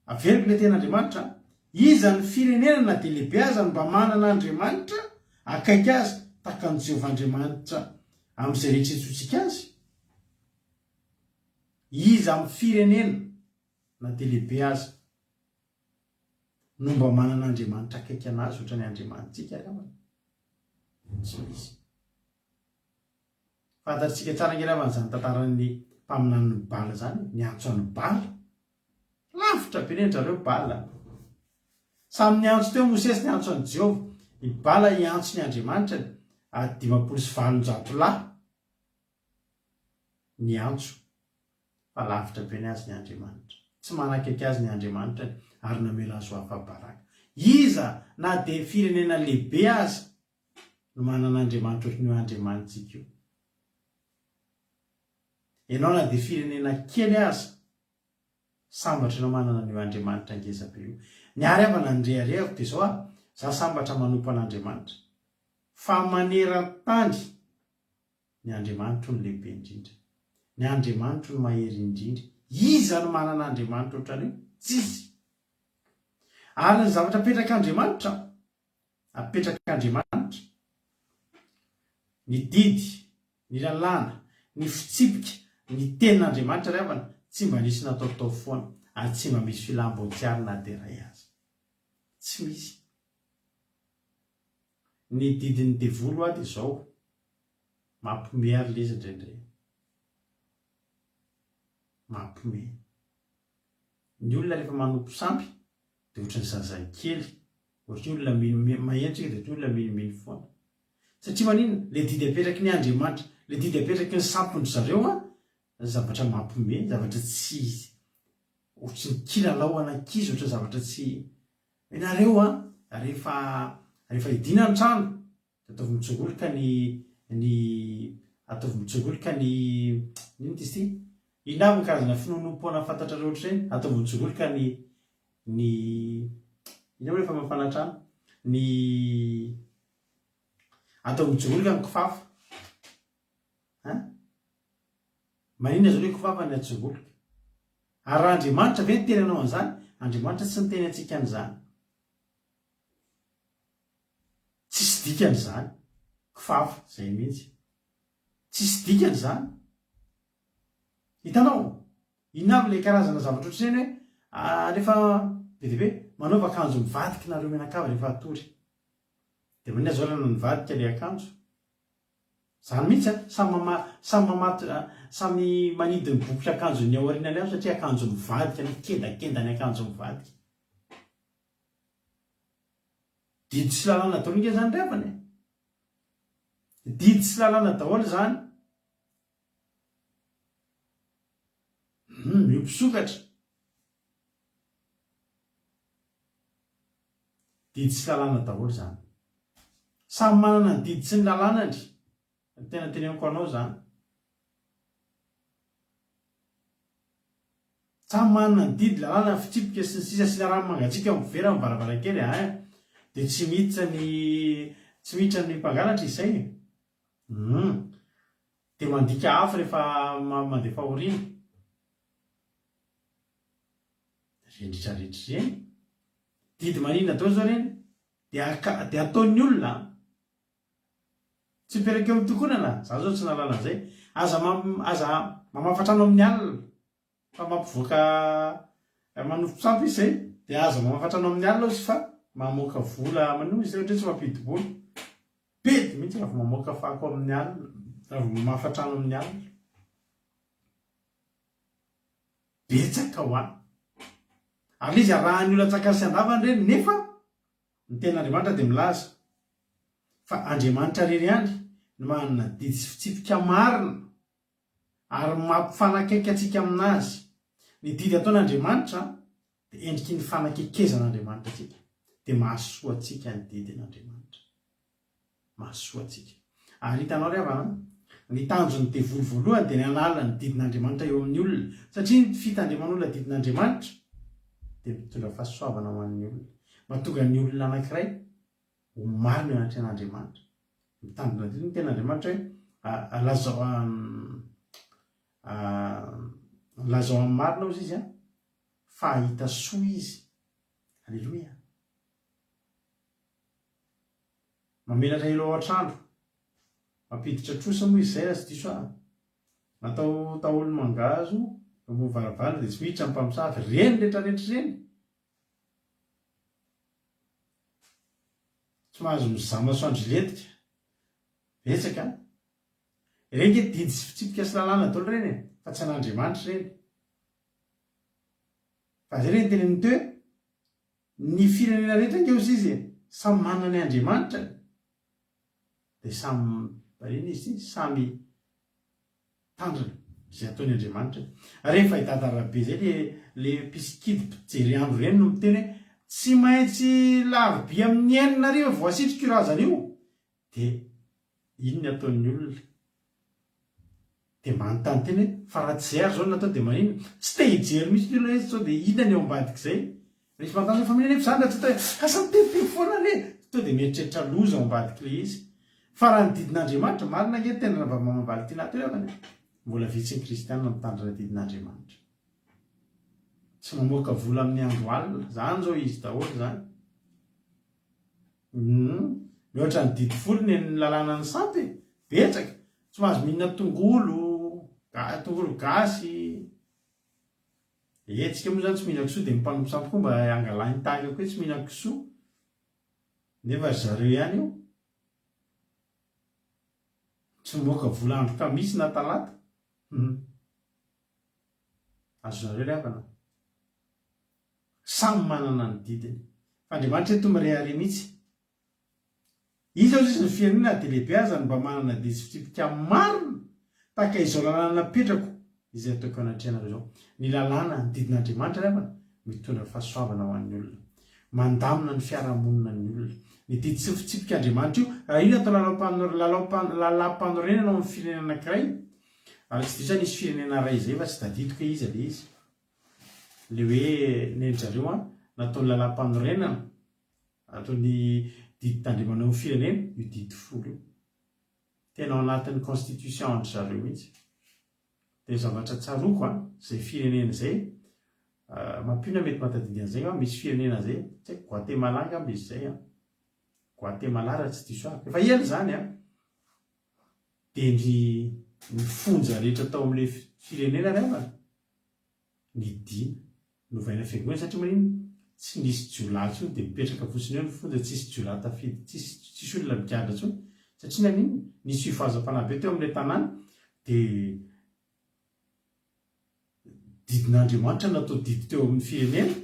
Averiko ilay tenin'Andriamanitra, Iza ny firenena na dia lehibe aza no mba manana Andriamanitra akaiky azy tahaka an'i Jehovah Andriamanitra amin'izay rehetra iantsoantsika azy? Iza amin'ny firenena na dia lehibe aza no mba manana Andriamanitra akaiky an'azy ohatran'ny Andriamanitsika ry havana? Tsy misy. Fantatsika tsara ange ravana izany tantaran'ny mpaminanin'i Bala izany e, niantso an'i Bala. Lavitra be anie zareo Bala. Samy niantso teo Mosesy niantso an'i Jehovah, i Bala hiantso ny Andriamanitrany, ary 850 lahy niantso, fa lavitra be ny azy ny Andriamanitra. Tsy manakaiky azy ny Andriamanitrany ary namela azy ho afa-baraka. Iza na dia firenena lehibe aza no manana Andriamanitra ohatran'io Andriamanitsika io. Ianao na dia firenena kely aza, sambatra ianao manana an'io Andriamanitra ngeza be io. Ny ahy ry havana ny reharehako dia izao ah, za sambatra manompo an'Andriamanitra. Fa maneran-tany ny Andriamanitro no lehibe indrindra. Ny Andriamanitro no mahery indrindra. Iza no manana Andriamanitra ohatran'io? Tsisy. Ary ny zavatra apetrak'Andriamanitra, Apetrak'Andriamanitra ny didy, ny lalàna, ny fitsipika, ny tenin'Andriamanitra ry havana, tsy mba nisy nataotao foana ary tsy mba misy filam-boatsiary na dia iray aza. Tsy misy. Ny didin'ny devoly hoa dia izao, mampiomehy ary ilay izy indraindray. Mampiomehy. Ny olona rehefa manompo sampy dia ohatran'ny zazakely, ohatran'ny olona mino maheno tsika dia ohatran'ny olona minomino foana. Satria maninona? Le didy apetraky ny Andriamanitra, le didy apetraky ny sampon-dry zareo an, zavatra mampiomehy, zavatra tsy ohatran'ny kilalao an'ankizy, ohatran'ny zavatra tsy Ianareo an, rehefa rehefa hidiana ny trano dia ataovy mitsongoloka ny ny ataovy mitsongoloka ny inona ity izy ity? Inona avy ny karazana finoanoam-poana fantatrareo ohatr'ireny? Ataovy mitsongoloka ny ny inona moa rehefa mafana trano? Ny ataovy mitsongoloka ny kifafa. Hein? Maninona zao le kofafa ny atsongoloka? Ary raha Andriamanitra ve niteny anao an'izany? Andriamanitra tsy niteny antsika an'izany. Tsisy dikany izany. Kofafa, zay mihitsy. Tsisy dikany izany. Hitanao? Inona avy ilay karazana zavatra ohatr'ireny hoe alefa be dia be, manaova akanjo mivadika nareo mianakavy rehefa hatory. Dia maninona zao raha nivadika ilay akanjo? Zany mihitsy an! Samy mama samy mamato samy manidy ny bokotra akanjon'ny ao aorianany avy satria akanjo mivadika na kendakenda ny akanjo mivadika. Didy sy lalàna daholo nge zany ry havana e! Didy sy lalàna daholo zany. Hum, miompy sokatra. Didy sy lalàna daholo izany. Samy manana ny didy sy ny lalànany. Ny tena teneniko anao izany. Samy manana ny didy, lalàna, fitsipika sy ny sisa sy ny rano mangatsiaka eo amin'ny vera amin'ny varavarankely ein. Dia tsy miditra ny tsy miditra ny mpangalatra izay e. Hum. Dia mandika afo rehefa mandeha fahoriana. Ireny rehetra rehetra ireny. Didy maninona daholo izao ireny? Dia aka, dia ataon'ny olona an! Tsy mipetraka eo amin'ny tokonana, za zao tsy nahalala an'izay. Aza mam, aza mamafa trano amin'ny alina fa mampivoaka manofy sampy izy izay, dia aza mamafa trano amin'ny alina ozy fa mamoaka vola manino izy izay ohatra hoe tsy mampidi-bola. Bedy mihitsy raha vao mamoaka fako amin'ny alina, raha vao mamafa trano amin'ny alina. Betsaka hoa. Ary ilay izy arahan'ny olona antsakany sy andavany ireny nefa ny tenin'Andriamanitra dia milaza fa Andriamanitra irery ihany no manana didy sy fitsipika marina ary mampifanakaiky antsika aminazy. Ny didy ataon'Andriamanitra dia endriky ny fanakekezan'Andriamanitra antsika dia mahasoa antsika ny didin'Andriamanitra. Mahasoa antsika. Ary hitanao ry havana an, ny tanjon'ny devoly voalohany dia ny hanala ny didin'Andriamanitra eo amin'ny olona, satria ny fitandreman'olona didin'Andriamanitra dia mitondra fahasoavana ho an'ny olona. Mahatonga ny olona anankiray ho marina eo anatrehan'Andriamanitra. Mitandrina didy ny tenin'Andriamanitra hoe lazao lazao amin'ny marina hozy izy an, fa hahita soa izy. Aleloia. Mamelatra elo ao an-trano. Mampiditra trosa moa izy izay raha tsy diso aho. Natao taolo mangahazo eo ambony varavarana dia tsy miditra ny mpamosavy. Ireny rehetra rehetra ireny. Tsy mahazo mizaha masoandro hilentika. Betsaka an. Ireny nge didy sy fitsipika sy lalàna daholo ireny e, fa tsy an'Andriamanitra ireny. Fa zay re ny teneniny teo hoe ny firenena rehetra ange hozy izy e, samy manana ny Andriamanitrany. Dia samy inona izy ity? Samy tandrina izay ataony Andriamanitra. Rehefa i Dada Rabe zay le le mpisikidy mpijery andro ireny no miteny hoe tsy maintsy larobia amin'ny enina hariva vao asitrika io razana io dia inn ny ataon'ny olona? Dia manontany tena hoe fa raha tsy izay ary izao no natao dia maninona? Tsy te hijery mihitsy ny olona hoe sao dia inona ny ao ambadik'izay? Misy manontany hoe fa maninona nefa izany raha tsy atao hoe asa miteniteny foana re! Tonga dia mieritreritra loza ao ambadik'ilay izy. Fa raha ny didin'Andriamanitra, marina ange ny teny Ravalomanana Valentina teo havana e! Mbola vitsy ny kristiana mitandrina didin'Andriamanitra. Tsy mamoaka vola amin'ny andro alina. Izany izao izy daholo izany. Humm. Mihoatra ny didy folo ny an'ny lalànan'ny sampy e! Betsaka! Tsy mahazo mihinana tongolo, tongolo gasy. Ee, tsika moa zany tsy mihinana kisoa dia ny mpanompo sampy koa mba angalahiny tahaka koa hoe tsy mihinana kisoa. Nefa ry zareo ihany io. Tsy mamoaka vola andro kamisy na talata. Humm. Azonareo ry havana. Samy manana ny didiny. Fa Andriamanitra eto mirehareha mihitsy. Iza ozy izy ny firenena na dia lehibe aza no mba manana didy sy fitsipika marina tahaka izao lalàna napetrako izay ataoko eo anatrehanareo izao. Ny lalàna, ny didin'Andriamanitra ry havana, mitondra fahasoavana ho an'ny olona. Mandamina ny fiarahamonina ny olona. Ny didy sy ny fitsipik'Andriamanitra io, raha io no atao lalao-pano, lalàm-panorenana ao amin'ny firenena anankiray, ary tsy diso aho nisy firenena iray izay fa tsy tadidiko hoe iza ilay izy, Le hoe nen-dry zareo an, nataony lalam-panorenana, ataony didy tandremana eo amin'ny firenena, io didy folo io. Tena ao anatin'ny constitution an-dry zareo mihitsy. Dia ny zavatra tsaroako an, izay firenena izay, mampino aho mety mahatadidy an'izay angamba, misy firenena izay, tsy haiko Guatemala angamba izy izay an, Guatemala raha tsy diso ahy, efa ela izany an, dia ny ny fonja rehetra tao amin'ilay firenena ry havana, nidina, novaina fiangonana satria maninona? Tsy nisy jiolahy intsony dia mipetraka fotsiny eo ny fonja, tsisy jiolahy tafiditra, tsisy tsisy olona migadra intsony satria naninona? Nisy fifohazam-panahy be teo amin'ilay tanàna dia didin'Andriamanitra natao didy teo amin'ny firenena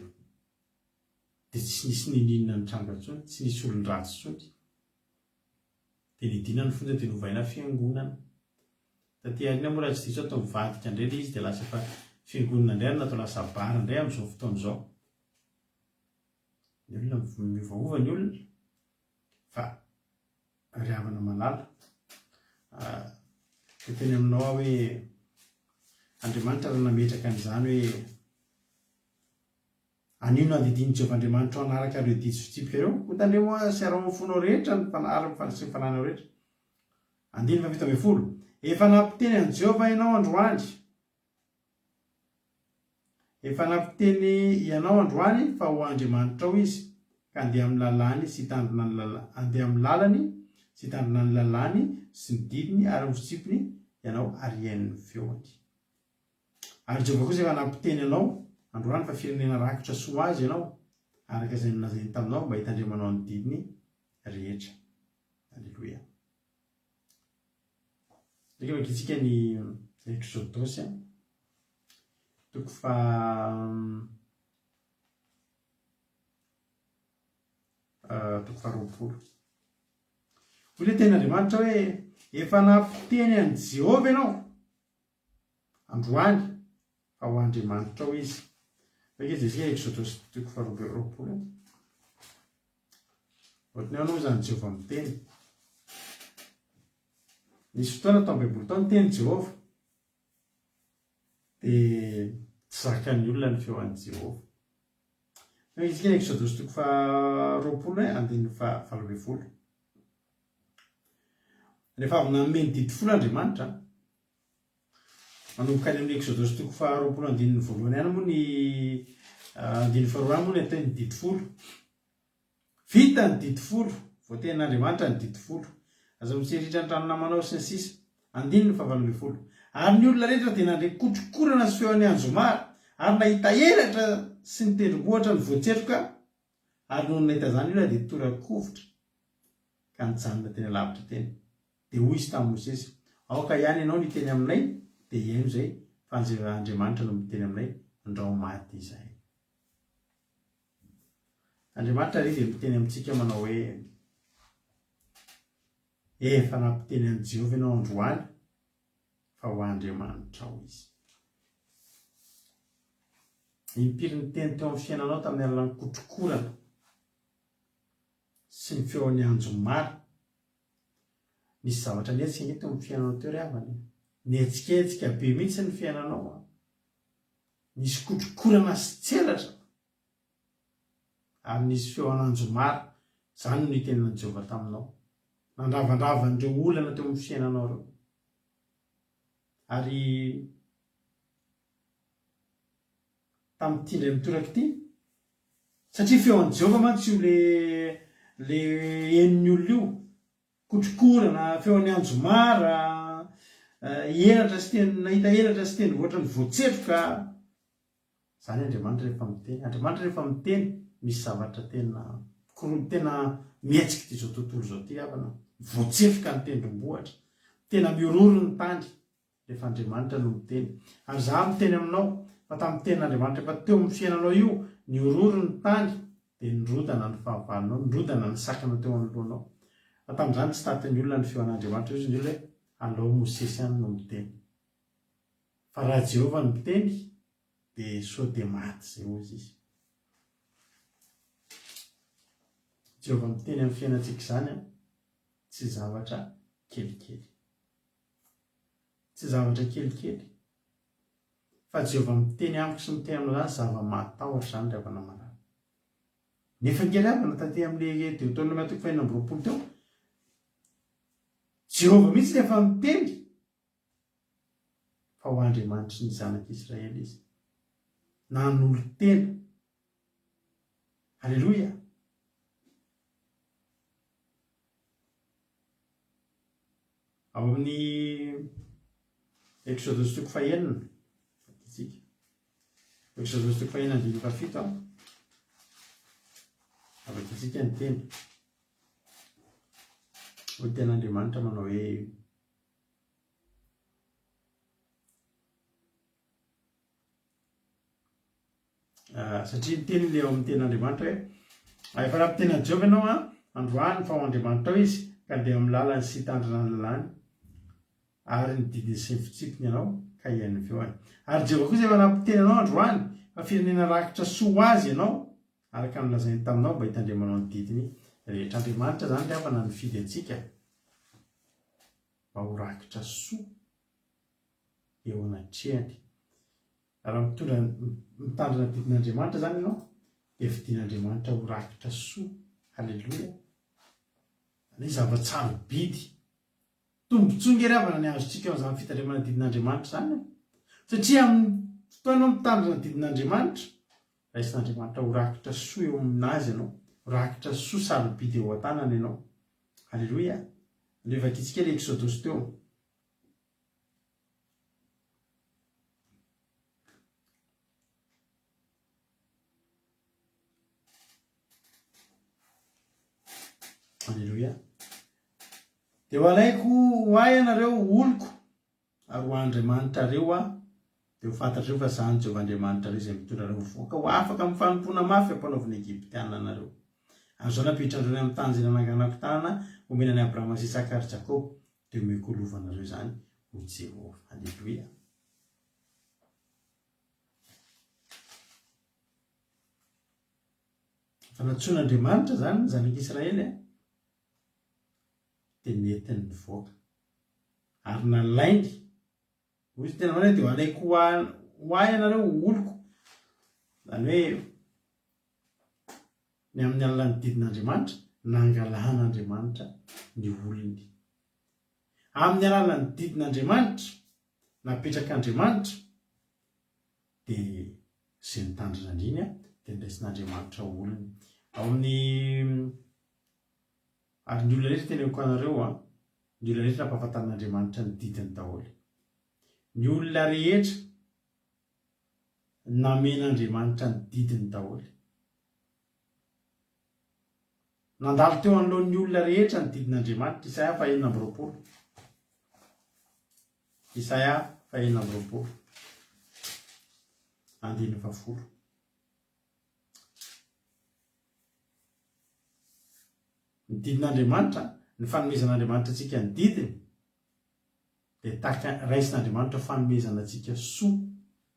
dia tsy nisy niniana nitranga intsony, tsy nisy olon-dratsy intsony. Dia nidina ny fonja dia novaina fiangonana. Taty aoriana moa raha tsy diso aho toa nivadika indray ilay izy dia lasa efa fiangonana indray ary natao lasa bar indray amin'izao fotoana izao. Ny olona miovaova ny olona fa ry havana malala te teny aminao aho hoe Andriamanitra raha nametraka an'izany hoe Anio no andidian'i Jehovah Andriamanitrao hanaraka ireo didy sy fitsipika ireo. Koa tandremo sy araho amin'ny fonao rehetra ny fanahy ary ny sy ny fanahinao rehetra. Andininy faha-17. Efa nampiteny an'i Jehovah ianao androany. Efa nampiteny ianao androany fa ho Andriamanitrao Izy, ka handeha amin'ny lalàny sy hitandrina ny lalà, handeha amin'ny lalany sy hitandrina ny lalàny sy ny didiny ary ny fitsipiny ianao ary hihaino ny feony. Ary Jehovah kosa efa nampiteny anao androany fa firenena rakotra soa ho azy ianao, araka izay nolazainy taminao mba hitandremanao ny didiny rehetra. Aleloia. Ndreka vakintsika ny Eksodosy, toko fa toko faharoapolo. Hoy ilay tenin'Andriamanitra hoe, Efa nampiteny an'i Jehovah ianao androany fa ho Andriamanitrao izy. Vaky izy isika Eksodosy toko faharoa amby roapolo. Ohatran'ny ahoana moa izany Jehovah miteny? Nisy fotoana tao Baiboly tao niteny Jehovah. Dia tsy zakan'ny olona ny feo an'i Jehovah. Vaky isika Eksodosy toko faharoapolo andininy faha 18. Rehefa avy nanome ny didy folo Andriamanitra, manomboka any amin'ny Eksodosy toko faharoapolo andininy voalohany ihany moa ny andininy faharoa ihany moa ny atao ny didy folo. Vita ny didy folo, voatenin'Andriamanitra ny didy folo. Aza mitsiriritra ny trano namanao sy ny sisa. Andininy fahavalo ambin'ny folo. Ary ny olona rehetra dia nandre kotrokorana sy feon'ny anjomara, ary nahita elatra sy ny tendrombohitra nivoatsetroka, ary nony nahita izany ny olona dia tora-kovitra. ka nijanona teny alavitra teny. Dia hoy izy tamin'i Mosesy, Aoka ihany ianao no hiteny aminay, dia hihaino izay, fa Andriamanitra no miteny aminay, ndrao maty izahay. Andriamanitra àry dia miteny amintsika manao hoe, Efa nampiteny an'i Jehovah ianao androany, fa ho Andriamanitrao izy. Impiry niteny teo amin'ny fiainanao tamin'ny alalan'ny kotrokorana sy ny feon'ny anjomara. Nisy zavatra nihetsika ange teo amin'ny fiainanao teo ry havana e. Nihetsiketsika be mihitsy ny fiainanao an. Nisy kotrokorana sy tselatra ary nisy feo an'anjomara. Izany no nitenenan'i Jehovah taminao. Nandravandrava an'ireo olana teo amin'ny fiainanao ireo. Ary tamin'ity indray mitoraka ity, Satria feo an'i Jehovah mantsy io le le henon'ny olona io. Kotrokorana, feon'ny anjomara, elatra sy teny, nahita elatra sy tendrombohitra nivoatsetroka. Izany Andriamanitra rehefa miteny. Andriamanitra rehefa miteny, misy zavatra tena koro- tena mihetsika ity izao tontolo izao ity havana. Voatsetroka ny tendrombohitra. Tena mihorohoro ny tany. Rehefa Andriamanitra no miteny. Ary izaho miteny aminao, fa tamin'ny tenin'Andriamanitra efa teo amin'ny fiainanao io, nihororo ny tany, dia nirodana ny fahavalonao, nirodana ny sakana teo anoloanao. Fa tamin'izany tsy tatin'ny olona ny feon'Andriamanitra, hoy ny olona hoe, Alao Mosesy ihany no miteny. Fa raha Jehovah no miteny, dia sao dia maty izay, hoy izy. Jehovah miteny amin'ny fiainantsika izany an, tsy zavatra kelikely. Tsy zavatra kelikely. Fa Jehovah miteny amiko sy miteny aminao izany zava-mahatahotra izany ry havana malala. Nefa ange ry havana taty amin'ilay Deoteronomia toko fahenina amby roapolo teo, Jehovah mihitsy no efa niteny. Fa ho Andriamanitry ny zanak'Israely Izy. Nanolo-tena. Aleloia! Ao amin'ny Eksodosy toko fahenina, vakintsika. Eksodosy toko fahenina andininy fahafito an. Vakintsika ny teny. Hoy ny tenin'Andriamanitra manao hoe Ah, satria miteny ilay ao amin'ny tenin'Andriamanitra hoe ah, efa nampiteny an'i Jehovah ianao an, androany fa ho Andriamanitrao izy, ka andeha amin'ny lalany sy hitandrina ny lalàny ary ny didiny sy ny fitsipiny ianao, ka hihaino ny feony. Ary Jehovah kosa efa nampiteny anao androany fa firenena rakitra soa ho azy ianao, araka ny nolazainy taminao mba hitandremanao ny didiny rehetra. Andriamanitra izany ry havana nifidy antsika mba ho rakitra soa eo anatrehany. Raha mitondra mitandrina ny didin'Andriamanitra izany ianao dia fidin'Andriamanitra ho rakitra soa. Haleloia. Izany hoe zava-tsarobidy. Tombontsoa nge ry havana ny azontsika eo amin'izany fitandremana ny didin'Andriamanitra izany e. Satria amin'ny fotoana ianao mitandrina ny didin'Andriamanitra, raisin'Andriamanitra ho rakitra soa eo aminazy ianao, ho rakitra soa sarobidy eo an-tanany ianao. Haleloia. Andeha vakintsika ilay Eksodosy teo. Aleloia. Dia ho alaiko ho ahy ianareo ho oloko, ary ho Andriamanitrareo aho, dia ho fantatrareo fa izaho no Jehovah Andriamanitrareo izay mitondra anareo mivoaka ho afaka amin'ny fanompoana mafy ampanaovin'ny Egyptiana anareo. Ary izao nampiditra anareo any amin'ny tany izay nananganako tanana homena an'i Abrahama sy Isaka ary Jakoba, dia omeko ho lovanareo izany, hoy Jehovah. Aleloia. Efa nantsoin'Andriamanitra izany ny zanak'Israely dia nentiny nivoaka. Ary nalainy, hoy izy tena hoe dia alaiko ho ahy ianareo ho oloko. Izany hoe ny amin'ny alalan'ny didin'Andriamanitra, nangalan'Andriamanitra ny olony. Amin'ny alalan'ny didin'Andriamanitra, napetrak'Andriamanitra, dia izay nitandrina an'iny dia noraisin'Andriamanitra ho olony. Ao amin'ny ary ny olona rehetra teneniko anareo an, ny olona rehetra nampahafantarin'Andriamanitra ny didiny daholo. Ny olona rehetra namen'Andriamanitra ny didiny daholo. Nandalo teo anoloan'ny olona rehetra ny didin'Andriamanitra, Isaia fahenina amby 20. Isaia fahenina amby 20. Andininy fahafolo. Ny didin'Andriamanitra, ny fanomezan'Andriamanitra antsika ny didiny, dia tahaka raisin'Andriamanitra ho fanomezana antsika soa.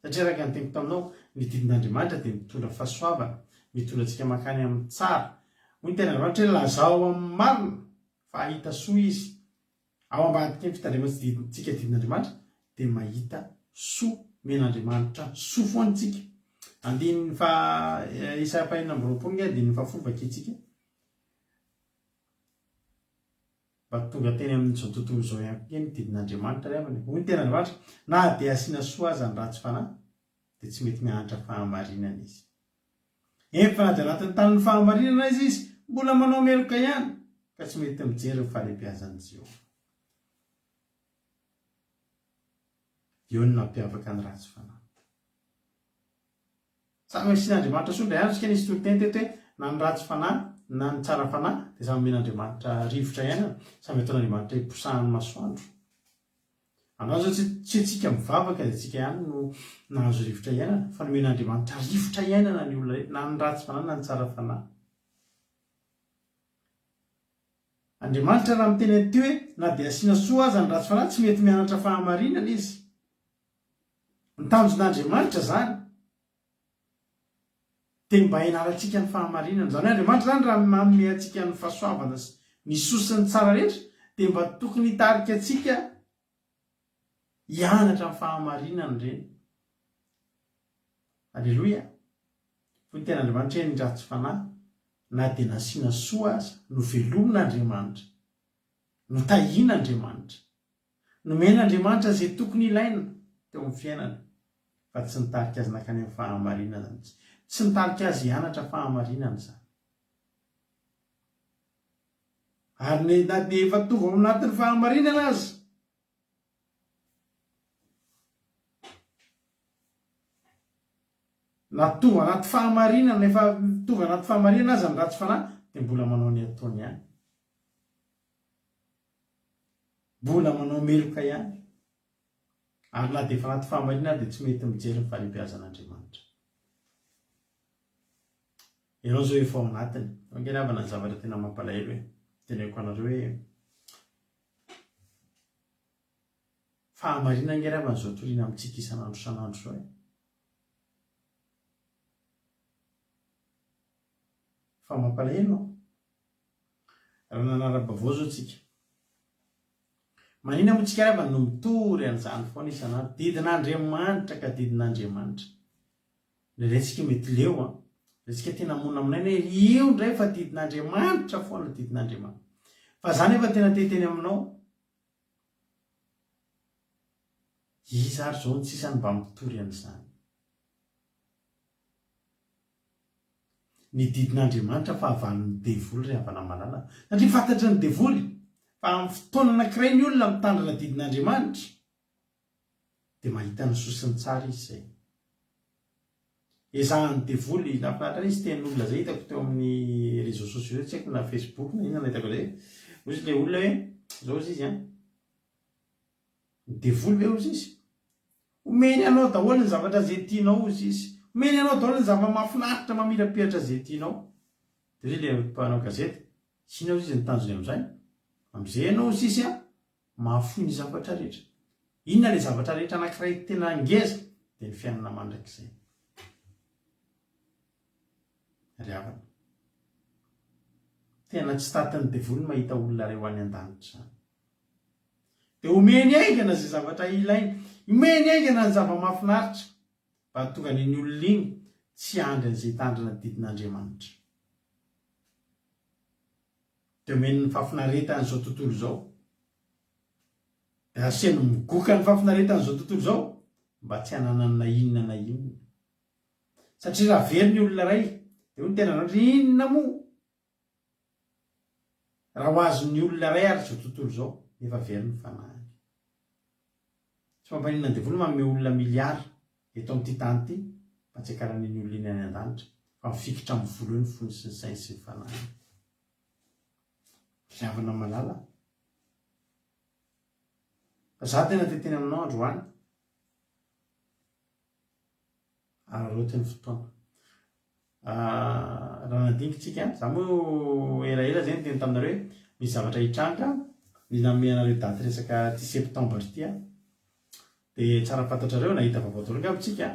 Satria araka ny teniko taminao, ny didin'Andriamanitra dia mitondra fahasoavana, mitondra antsika mankany amin'ny tsara. Hoy ny tenin'Andriamanitra hoe lazao amin'ny marina fa hahita soa izy. Ao ambadiky ny fitandremantsika didin'Andriamanitra dia mahita soa, omen'Andriamanitra soa foana isika. Andininy faha Isaia faha 26 nge andininy fahafolo vakintsika. Mba tonga teny amin'izao tontolo izao ihany koa ny didin'Andriamanitra ry havana e. Hoy ny tenin'Andriamanitra, Na dia asiana soa aza ny ratsy fanahy, dia tsy mety mianatra fahamarinana izy. Eny fa na dia anatin'ny tanin'ny fahamarinana aza izy, mbola manao meloka ihany, ka tsy mety mijery ny fahalehibiazan'i Jehovah. Eo no nampiavaka ny ratsy fanahy. Samy asian'Andriamanitra soa indray andro isika nisy toriteny teto hoe na ny ratsy fanahy na ny tsara fanahy dia samy omen'Andriamanitra rivotra iainana, samy ataon'Andriamanitra hiposahan'ny masoandro. Androany izao tsy tsy tsika mivavaka dia tsika ihany no nahazo rivotra iainana fa nomen'Andriamanitra rivotra iainana ny olona rehetra na ny ratsy fanahy na ny tsara fanahy. Andriamanitra raha miteny an'ity hoe na dia asiana soa aza ny ratsy fanahy tsy mety mianatra fahamarinana izy. Ny tanjon'Andriamanitra izany dia mba hianarantsika ny fahamarinana. Izany hoe Andriamanitra izany raha manome antsika ny fahasoavana sy ny soa sy ny tsara rehetra dia mba tokony hitarika antsika hianatra ny fahamarinana ireny. Aleloia! Hoy ny tenin'Andriamanitra hoe ny ratsy fanahy na dia nasiana soa aza, novelomin'Andriamanitra, notahian'Andriamanitra. Nomen'Andriamanitra izay tokony ilaina. teo amin'ny fiainany fa tsy nitarika azy nankany amin'ny fahamarinana mihitsy. Tsy nitarika azy hianatra fahamarinana izany. Ary ny na dia efa tonga ao anatin'ny fahamarinana aza, na tonga anaty fahamarinana, efa tonga anaty fahamarinana aza ny ratsy fanahy, dia mbola manao ny ataony ihany. Mbola manao meloka ihany. Ary na dia efa anaty fahamarinana ary dia tsy mety mijery ny fahalehibeazan'Andriamanitra. Ianao izao efa ao anatiny. Ao ange ry havana ny zavatra tena mampalahelo e. Teneniko anareo hoe fahamarinana ange ry havana izao toriana amintsika isan'andro isan'andro izao e. Fa mampalahelo an. Raha nanara-baovao izao tsika. Maninona moa tsika ry havana no mitory an'izany foana isan'andro? Didin'Andriamanitra ka didin'Andriamanitra. Indraindray tsika mety leo an. Indraindray tsika tena monamonaina hoe io indray fa didin'Andriamanitra foana, didin'Andriamanitra. Fa za nefa tena te hiteny aminao, iza ary izao no sisa no mba mitory an'izany? Ny didin'Andriamanitra fahavalon'ny devoly ry havana malala. Satria fantatry ny devoly fa amin'ny fotoana anankiray ny olona mitandrina didin'Andriamanitra dia mahita ny soa sy ny tsara izy izay. Ezahan'ny devoly, nahafinaritra ahy nisy tenin'olona izay hitako teo amin'ny réseaux sociaux izay, tsy haiko na Facebook na inona nahitako an'izay, hoy izy ilay olona hoe, izao hozy izy an, ny devoly ve hozy izy? Omeny anao daholo ny zavatra izay tianao hozy izy. Omeny anao daholo ny zava-mahafinaritra mamirapiratra izay tianao. Dia hoy ilay mpanao gazety, inona hozy izy ny tanjony amin'izay? Amin'izay ianao hozy izy an, mahafoy ny zavatra rehetra. Inona ilay zavatra rehetra anankiray tena ngeza? Dia ny fiainana mandrakizay. Ry havana, tena tsy tatin'ny devoly ny mahita olona iray ho any an-danitra izany. Dia omeny haingana izay zavatra ilainy. Omeny haingana ny zava-mahafinaritra mba hahatonga an'iny olona iny tsy hiandry an'izay hitandrina didin'Andriamanitra. Dia omeny ny fahafinaretan'izao tontolo izao. Dia aseny migoka ny fahafinaretan'izao tontolo izao mba tsy hananany na inona na inona. Satria raha very ny olona iray, dia hoy ny tenanao, inona moa? Raha ho azon'ny olona iray ary izao tontolo izao, nefa very ny fanahiny. Tsy mampaninona ny devoly manome olona milliards eto amin'ity tany ity mba tsy hakaran'iny olona iny any an-danitra, fa mifikitra amin'ny vola eo ny fony sy ny sainy sy ny fanahiny. Ry havana malala, fa za tena te hiteny aminao androany, Araraoty ny fotoana. Raha nandinika tsika, za moa elaela zay niteny taminareo hoe misy zavatra hitranga, ny nanome anareo daty resaka ty septembre ty aho. Dia tsara fantatrareo, nahita vaovao daholo angamba tsika,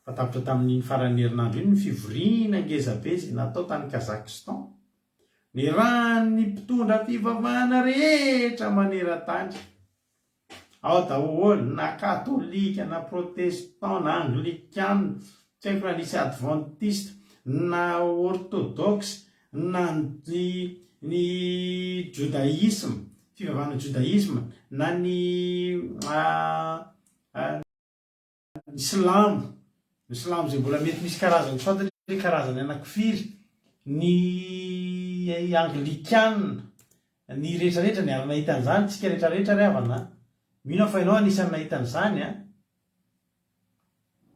fa tapitra tamin'iny faran'ny herinandro iny ny fivoriana ngeza be izay natao tany Kazakhstan. Nirahan'ny mpitondra fivavahana rehetra maneran-tany. Ao daholo na katolika na protestant na anglikana, tsy haiko na nisy adventiste na orthodoxe na ny ny judaisme, fivavahana judaisme na ny Ny silamo, ny silamo izay mbola mety misy karazany tsy fantatra hoe karazany anakifiry, ny anglikana, ny rehetra rehetra niara nahita an'izany tsika rehetra rehetra ry havana a! Mino aho fa ianao anisan'ny nahita an'izany a!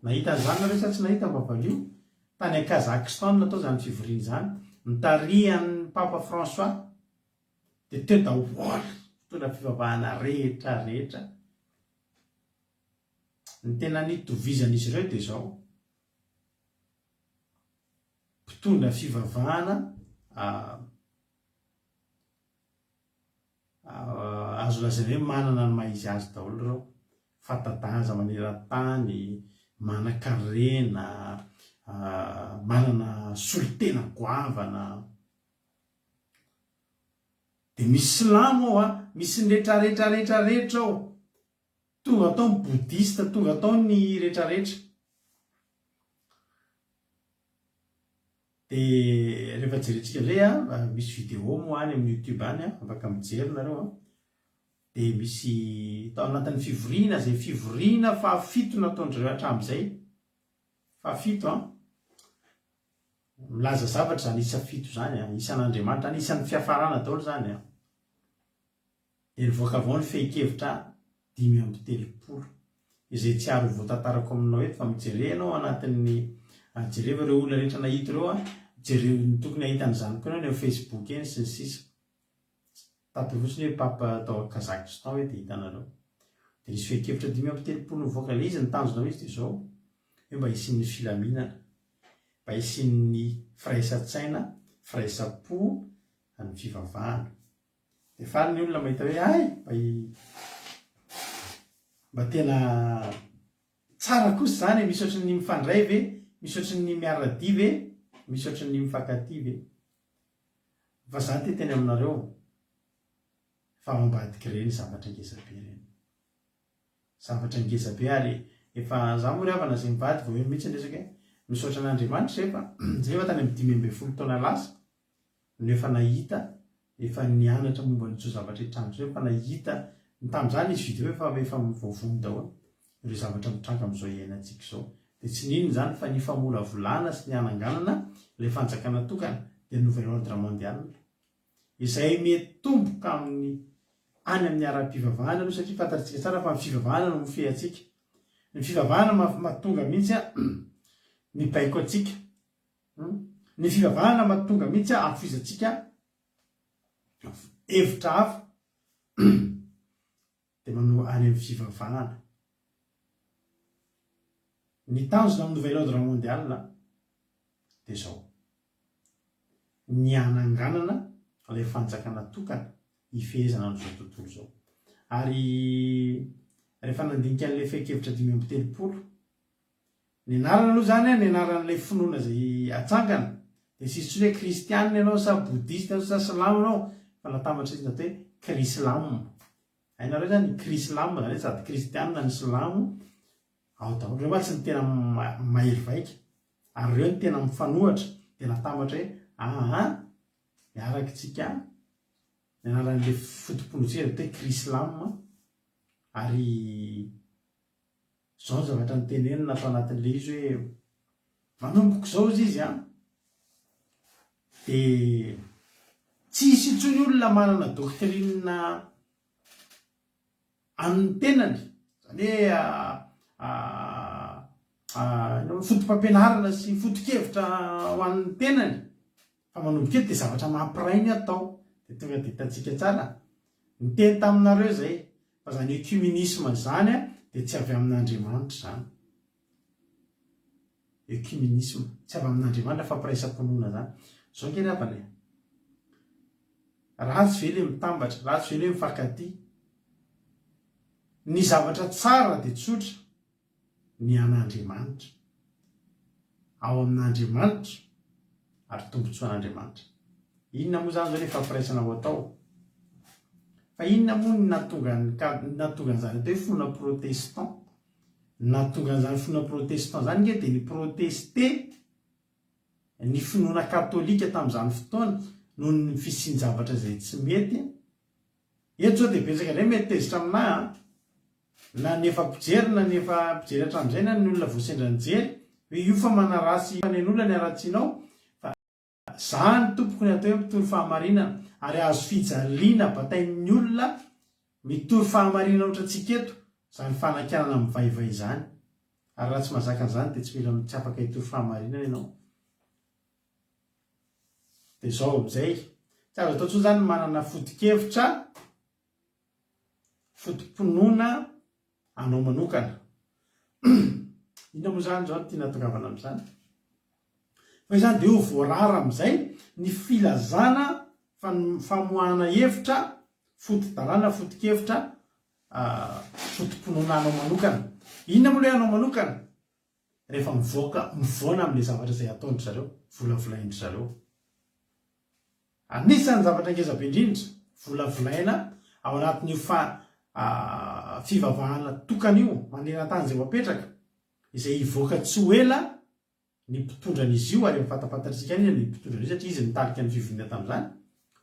Nahita an'izany nareo sa tsy nahita mba valio? Tany Kazakhstan natao izany fivoriana izany, notarihan'ny Papa François, dia teo daholo mpitondra fivavahana rehetra rehetra. Ny tena nitovizan'izy ireo dia izao, mpitondra fivavahana azo lazaina hoe manana ny maha izy azy daholo ireo, fanta-daza maneran-tany, manan-karena, manana solontena goavana. Dia misy silamo ao an, misy ny retraretra retraretra ao. Tonga tao ny boudhiste, tonga tao ny retraretra. Dia rehefa jerentsika indray an, misy vidéo moa any amin'ny youtube any an, afaka mijery nareo an. Dia misy tao anatin'ny fivoriana izay fivoriana fahafito nataon-dry zareo hatramin'izay. Fahafito an. Milaza zavatra izany isa fito izany an, isan'Andriamanitra izany, isan'ny fiafarana daholo izany an. Dia nivoaka avy ao ny fehin-kevitra 35, izay tsy ary ho voatantarako aminao eto fa mijere ianao anatin'ny, jerevo ireo olona rehetra nahita ireo an, jereo, tokony hahita an'izany koa ianao eny amin'ny Facebook eny sy ny sisa. Tapio fotsiny hoe Pape tao Kazakhstan hoe dia hitanareo. Dia nisy fehin-kevitra 35 nivoaka ilay izy, ny tanjona amin'izy dia izao, hoe mba hisian'ny filaminana, mba hisian'ny firaisan-tsaina, firaisam-po amin'ny fivavahana. Dia faly ny olona mahita hoe hay, mba mba tena tsara kosa izany e, misy ohatry ny mifandray ve, misy ohatry ny miara-dia ve, misy ohatry ny mifankatia ve. Fa za te hiteny aminareo fa ao ambadik'ireny zavatra ngeza be ireny. Zavatra ngeza be ary efa za moa ry havana zay mivady vao eo mihitsy ny resaka hoe misaotra an'Andriamanitra zay fa zay efa tany amin'ny 15 taona lasa no efa nahita efa nianatra momba an'izao zavatra hitranga izao efa nahita ny tamin'izany izy video efa efa voavono daholo ireo zavatra mitranga amin'izao iainantsika izao dia tsy n'inona izany fa ny famolavolana sy ny hananganana ilay fanjakana tokana dia nouvel ordre mondial izay mitomboka amin'ny any amin'ny ara-pivavahana aloha satria fantatsika tsara fa ny fivavahana no mifehy antsika ny fivavahana mahatonga mihitsy mibaiko antsika ny fivavahana mahatonga mihitsy hahafoizantsika hevitra hafa dia manao any amin'ny fivavahana. Ny tanjona amin'ny nouvel ordre mondial dia izao, ny hananganana ilay fanjakana tokana hifehezana an'izao tontolo izao. Ary rehefa nandinika an'ilay fehin-kevitra 35, ny anarana aloha izany, ny anaran'ilay finoana izay atsangana, dia tsy hisy intsony hoe kristianina ianao sa bodista ianao sa silamo ianao, fa natambatra izy natao hoe krislam. Hainareo izany ny krislam, izany hoe sady kristianina no silamo, ao daholo. Ireo mantsy no tena mahery vaika, ary ireo no tena mifanohitra, dia natambatra hoe aa, miaraka isika, ny anaran'ilay foto-pinoantsika dia atao hoe krislam, ary izao ny zavatra notenenina tao anatin'ilay izy hoe manomboka izao izy izy an, dia tsy hisy intsony olona manana doctrine an'ny tenany, izany hoe foto-pampianarana sy foto-kevitra ho an'ny tenany, fa manomboka eto dia zavatra mampiray ny atao, dia tonga dia hitantsika tsara, niteny taminareo izay fa izany œcuménisme izany dia tsy avy amin'Andriamanitra izany. Œcuménisme, tsy avy amin'Andriamanitra fampiraisam-pinoana izany. Izao ange ry havana e, ratsy ve ilay mitambatra, ratsy ve ilay mifankatia? Ny zavatra tsara dia tsotra, ny an'Andriamanitra, ao amin'Andriamanitra ary tombontsoan'Andriamanitra. Inona moa izany izao ilay fampiraisana ho atao? Fa inona moa no nahatonga ny nahatonga an'izany atao hoe finoana protestant? Ny nahatonga an'izany finoana protestant izany ange dia ni-protester ny finoana katolika tamin'izany fotoana noho ny fisian-javatra izay tsy mety. Eto izao dia betsaka indray mety tezitra aminà an! Na ny efa mpijery na ny efa mpijery hatramin'izay na ny olona vao sendra nijery hoe io fa manaratsy fanen'olona ny haratsianao fa Zany tompoko ny atao hoe mitory fahamarinana ary azo fijaliana batain'ny olona mitory fahamarinana ohatrantsika eto zany fanakianana mivaivay izany ary raha tsy mahazaka an'izany dia tsy mila tsy afaka hitory fahamarinana ianao dia zao amizay tsy azo atao intsony zany ny manana foto-kevitra foto-pinoana anao manokana. Inona moa izany izao no tiana hatongavana amin'izany? Fa izany dia ho voarara amin'izay ny filazana fa ny famoahana hevitra, foto-dalàna, foto-kevitra, foto-pinoana anao manokana. Inona moa ilay anao manokana? Rehefa mivoaka, mivoana amin'ilay zavatra izay ataon-dry zareo, volavolain-dry zareo. Anisan'ny zavatra ngeza be indrindra volavolaina ao anatin'io fa fivavahana tokana io maneran-tany izay ho apetraka, izay hivoaka tsy ho ela ny mpitondra an'izy io ary efa fantapantatr'isika ihany iza ny mpitondra an'io satria izy nitarika ny fivoriana tamin'izany,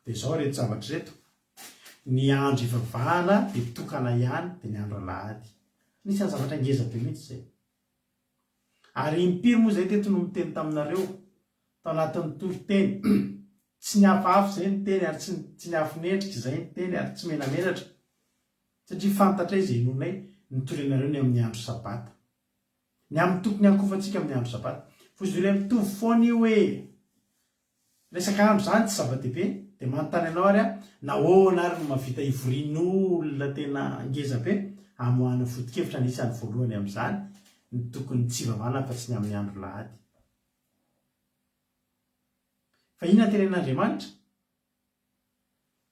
dia izao ireto zavatra ireto. Ny andro ivavahana dia tokana ihany dia ny andro alahady. Anisan'ny zavatra ngeza be mihitsy izay. Ary impiry moa izay teto no niteny taminareo tao anatin'ny toriteny, tsy nihafahafa izay ny teny ary tsy tsy niafinendrika izay ny teny ary tsy menamenatra satria fantatray izay inoanay nitorianareo ny amin'ny andro sabata. Ny amin'ny tokony hankofantsika amin'ny andro sabata. Foza ilay mitovy foana io e! Resaka andro izany tsy zava-dehibe, dia manontany anao ary aho, nahoana ary no mahavita ivorian'olona tena ngeza be hamoahana foto-kevitra anisan'ny voalohany amin'izany ny tokony tsy hivavahana afa-tsy ny amin'ny andro lahady. Fa inona tenenin'Andriamanitra?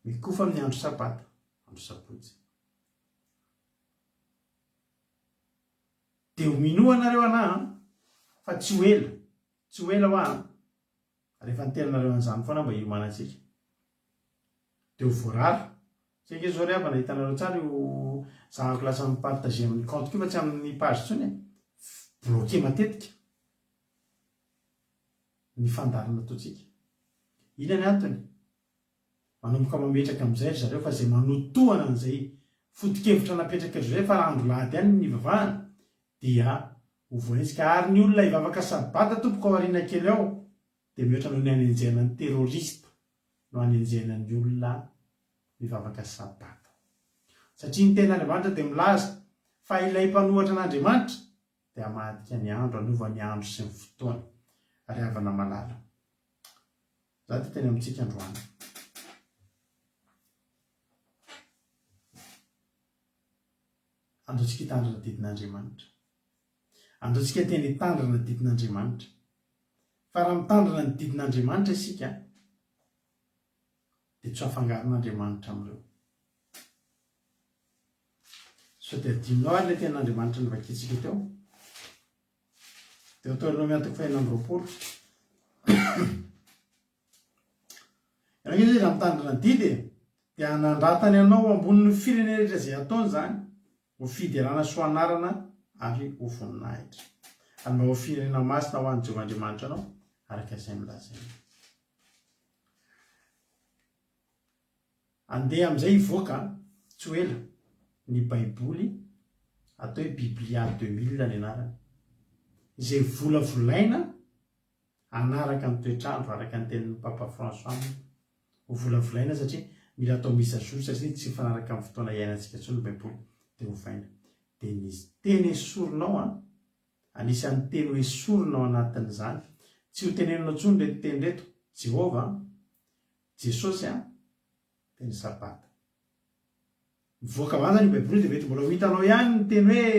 Mikofa amin'ny andro sabata, andro sabotsy. Dia ho minoa anareo anà an, fa tsy ho ela, tsy ho ela hoa an, rehefa niteninareo an'izany foana mba hiomanantsika. Dia ho voarara. Tsy ange zao ry havana, hitanareo tsara io zahako lasa mi-partager amin'ny compte-ko io fa tsy amin'ny page intsony e. Bloqué matetika ny fandaharana ataontsika. Inona ny antony? Manomboka mametraka amin'izay ry zareo fa izay manotohana an'izay foto-kevitra napetraky ry zareo fa raha andro lahady ihany ny nivavahana dia ho voahenjika ary ny olona hivavaka sabata tompoko ao aoriana kely ao dia mihoatra noho ny hanenjehana ny terroriste no hanenjehana ny olona mivavaka sabata satria ny tenin'Andriamanitra dia milaza fa ilay mpanohatra an'Andriamanitra dia hamadika ny andro hanova ny andro sy ny fotoana ry havana malala Za te teny amintsika androany. Andao tsika hitandrina didin'Andriamanitra. Andao tsika tena hitandrina didin'Andriamanitra. Fa raha mitandrina ny didin'Andriamanitra isika dia tsy ho afangaron'Andriamanitra amin'ireo. Sao dia adinonao ary ilay tenin'Andriamanitra novakintsika teo? Deoteronomia toko fahenina amby 20. Ianao ange raha mitandrina ny didy e, dia hanandratany anao ho ambonin'ny firenena rehetra izay ataony izany, ho fiderana sy ho anarana ary ho voninahitra. Ary mba ho firenena masina ho an'i Jehovah Andriamanitra anao, araka izay nolazainy. Andeha amin'izay hivoaka tsy ho ela ny Baiboly atao hoe Biblia 2000 ny anarany, izay volavolaina hanaraka ny toetr'andro araka ny tenin'ny Papa François moa. Ho volavolaina satria mila atao mise à jour satria tsy mifanaraka amin'ny fotoana iainantsika intsony ny Baiboly dia ovaina. Dia ny teny esorina ao an, anisan'ny teny ho esorina ao anatin'izany, tsy ho tenenina intsony ireto teny ireto, Jehovah an, Jesosy an, dia ny Sabata. Mivoaka avy any zany io Baiboly io dia mety mbola ho hitanao ihany ny teny hoe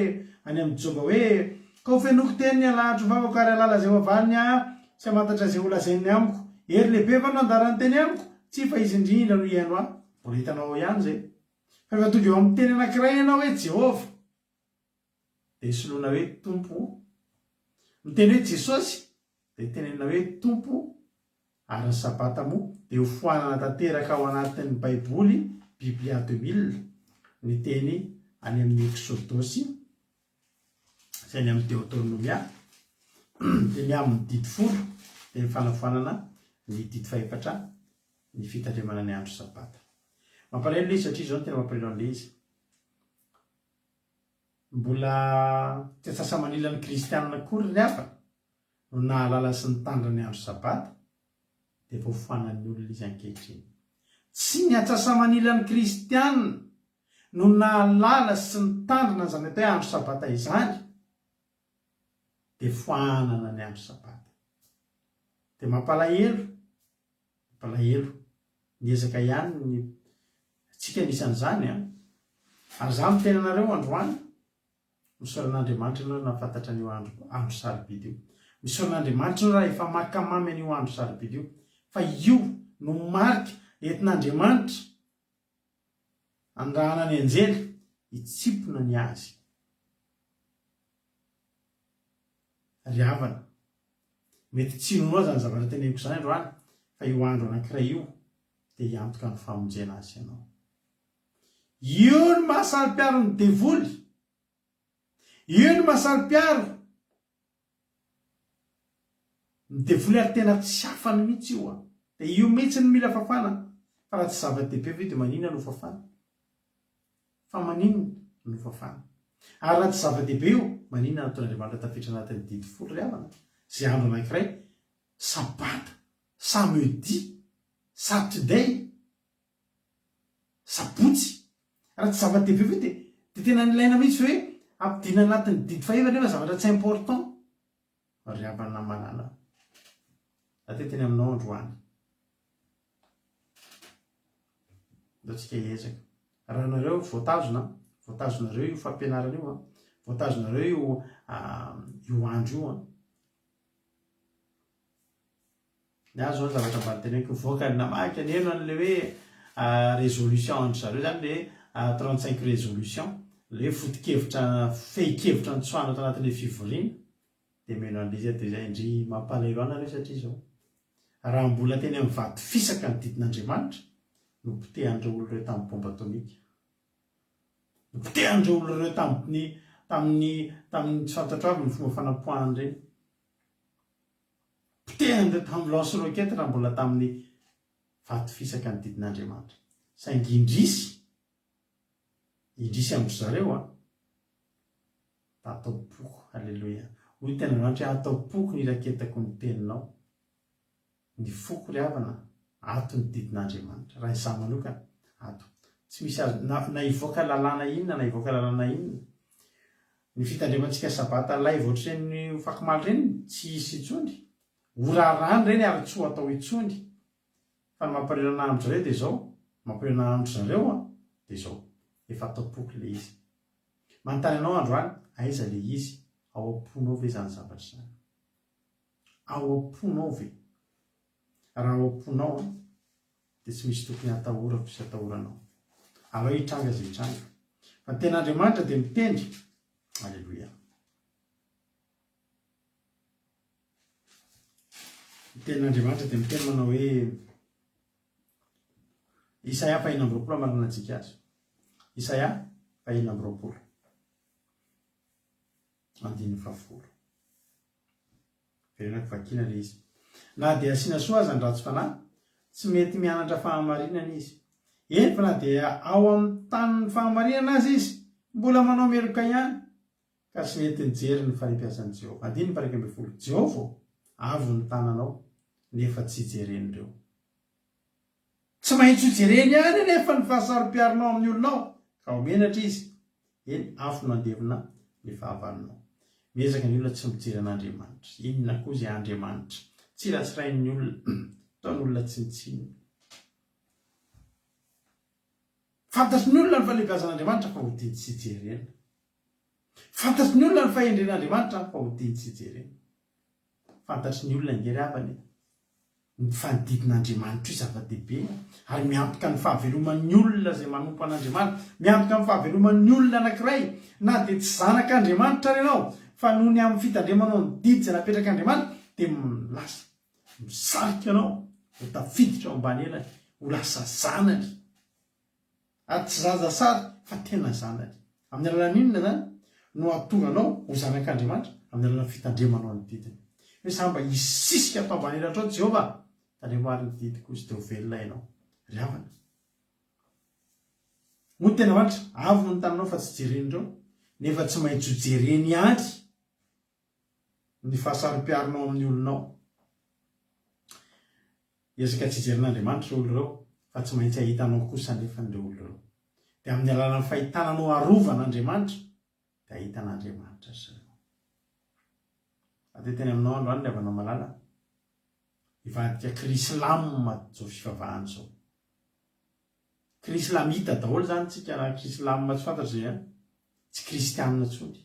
any amin'i Joba hoe, Ka ho fenoiko teny ny halahatro vavako ary hahalala izay ho avaliny ahy sy hamantatra izay holazainy amiko. Hery lehibe va no handaran'ny teny amiko? Tsia fa izy indrindra no hihaino ahy. Mbola hitanao ao ihany izay. Fa rehefa tonga eo amin'ny teny anankiray ianao hoe Jehovah, dia soloina hoe Tompo. Miteny hoe Jesosy, dia tenenina hoe Tompo, ary ny Sabata moa dia ho foanana tanteraka ao anatin'ny Baiboly, Biblia 2000, ny teny any amin'ny Eksodosy sy any amin'ny Deoteronomia, dia ny amin'ny didy folo, dia ny fanafoanana ny didy fahefatra, ny fitandremana ny andro Sabata. Mampalahelo ilay izy satria izao no tena mampalahelo an'ilay izy. Mbola tsy antsasa-manilan'ny kristianina akory ry havana no nahalala sy nitandrina ny andro sabata dia efa hofoanan'ny olona izy ankehitriny. Tsy ny antsasa-manilan'ny kristianina no nahalala sy nitandrina an'izany atao hoe andro sabata izany dia foanana ny andro sabata. Dia mampalahelo, mampalahelo. Niezaka ihany ny tsika anisan'izany an! Ary za miteny anareo androany, misaora an'Andriamanitra ianareo nahafantatra an'io andro andro sarobidy io. Misaora an'Andriamanitra ianareo raha efa mankamamy an'io andro sarobidy io, fa io no marika entin'Andriamanitra anirahana ny anjely hitsimpona ny azy. Ry havana, mety tsy hinoanao izany zavatra teneniko izany androany, fa io andro anankiray io dia hiantoka ny famonjena azy ianao. Io no maha saro-piaro ny devoly. Io no maha saro-piaro ny devoly ary tena tsy afany mihitsy io an. Dia io mihitsy no mila fafana. Fa raha tsy zava-dehibe ve dia maninona no fafana? Fa maninona no fafana? Ary raha tsy zava-dehibe io, maninona no ataon'Andriamanitra tafiditra anatin'ny didy folo ry havana? Izay andro anankiray, sabata, samedi, saturday, sabotsy. Raha tsy zava-dehibe ve dia dia tena nilaina mihitsy ve hoe ampidina anatin'ny didy fahefatra nefa zavatra tsy important? Ry havana malala, za te hiteny aminao androany. Ndao tsika hiezaka. Raha nareo voatazona, voatazonareo io fampianarana io an, voatazonareo io io andro io an. Ny ahy zao ny zavatra mba noteneniko nivoaka namaky niheno an'le hoe résolution an-dry zareo zany le 35 résolution, le hoe foto-kevitra fehin-kevitra nitsoahana tao anatin'le fivoriana dia mino an'le izy aho dia izay ndry mampalahelo ahy nareo satria izao raha mbola teny amin'ny vato fisaka ny didin'Andriamanitra nopotehan'ireo olona ireo tamin'ny bomba atomika nopotehan'ireo olona ireo tamin'ny tamin'ny tamin'ny tsy fantatro avy ny fomba fanapoahana ireny Potehiny ireo tamin'ny lance roquette raha mbola tamin'ny vato fisaka ny didin'Andriamanitra. Saingy indrisy, indrisy amin-dry zareo an! Atao am-poko, Aleloia. Hoy ny tenin'Andriamanitra hoe, atao am-poko ny iraketako ny teninao. Ny foko ry havana, ato ny didin'Andriamanitra. Raha izaho manokana, ato. Tsy misy azo, na, na hivoaka lalàna inona na hivoaka lalàna inona. Ny fitandremantsika sabata live ohatr'ireny fakomaly ireny tsy hisy intsony. Ho raràna ireny ary tsy ho atao intsony. Fa ny mampalahelo anah amin-dry zareo dia izao, mampalahelo anah amin-dry zareo an, dia izao, efa ato am-poko ilay izy. Manontany anao androany, aiza ilay izy? Ao am-ponao ve izany zavatra izany? Ao am-ponao ve? Raha ao am-ponao an, dia tsy misy tokony hatahorako sy hatahoranao. Alao hitranga izay hitranga. Fa ny tena Andriamanitra dia miteny. Aleloia. Ny tenin'Andriamanitra dia miteny manao hoe Isaia fahenina amby 20 amaranantsika azy. Isaia fahenina amby 20. Andininy fahafolo. Verenako vakiana ilay izy. Na dia asiana soa aza ny ratsy fanahy, tsy mety mianatra fahamarinana izy. Eny fa na dia ao amin'ny tanin'ny fahamarinana aza izy, mbola manao meloka ihany, ka tsy nety nijery ny fahalehibiazan'i Jehovah. Andininy faha-11, Jehovah ô, avo ny tananao, nefa tsy jeren'ireo. Tsy maintsy ho jereny ihany anefa ny fahasaro-piaronao amin'ny olonao, ka ho menatra izy. Eny, afo no handevona ny fahavalonao. Miezaka ny olona tsy mijery an'Andriamanitra. Inona koa izay Andriamanitra? Tsiratsirain'ny olona, ataon'olona tsinontsinona. Fantatry ny olona ny fahalehibiazan'Andriamanitra fa odiany tsy jerena. Fantatry ny olona ny fahendren'Andriamanitra fa odiany tsy jerena. Fantatry ny olona ange ry havana e! Ny fanodidin'Andriamanitra io zava-dehibe ary miantoka ny fahaveloman'ny olona izay manompo an'Andriamanitra, miantoka ny fahaveloman'ny olona anankiray na dia tsy zanak'Andriamanitra ary ianao fa noho ny amin'ny fitandremanao ny didy izay napetrak'Andriamanitra dia lasa misarika anao ho tafiditra ao ambany elany, ho lasa zanany. Ary tsy zaza sary fa tena zanany. Amin'ny alalan'ny inona izany no hahatonga anao ho zanak'Andriamanitra? Amin'ny alalan'ny fitandremanao ny didiny. Hoe za mba hisisika ato ambany elatrao Jehovah, tandremo àry ny didiko izy dia ho velona ianao. Ry havana. Hoy ny tenin'Andriamanitra, avo ny taninao fa tsy jeren'ireo, nefa tsy maintsy ho jereny ihany ny fahasaropiaronao amin'ny olonao. Hiezaka tsy hijery an'Andriamanitra ireo olona ireo, fa tsy maintsy hahita anao kosa anefa ireo olona ireo. Dia amin'ny alalan'ny fahitana anao arovan'Andriamanitra, dia hahita an'Andriamanitra ry zareo. Ato hiteny aminao androany ry havanao malala, hivadika krislam izao fivavahana izao. Krislamita daholo izany tsika na krislam tsy fantatro izay an, tsy kristianina intsony.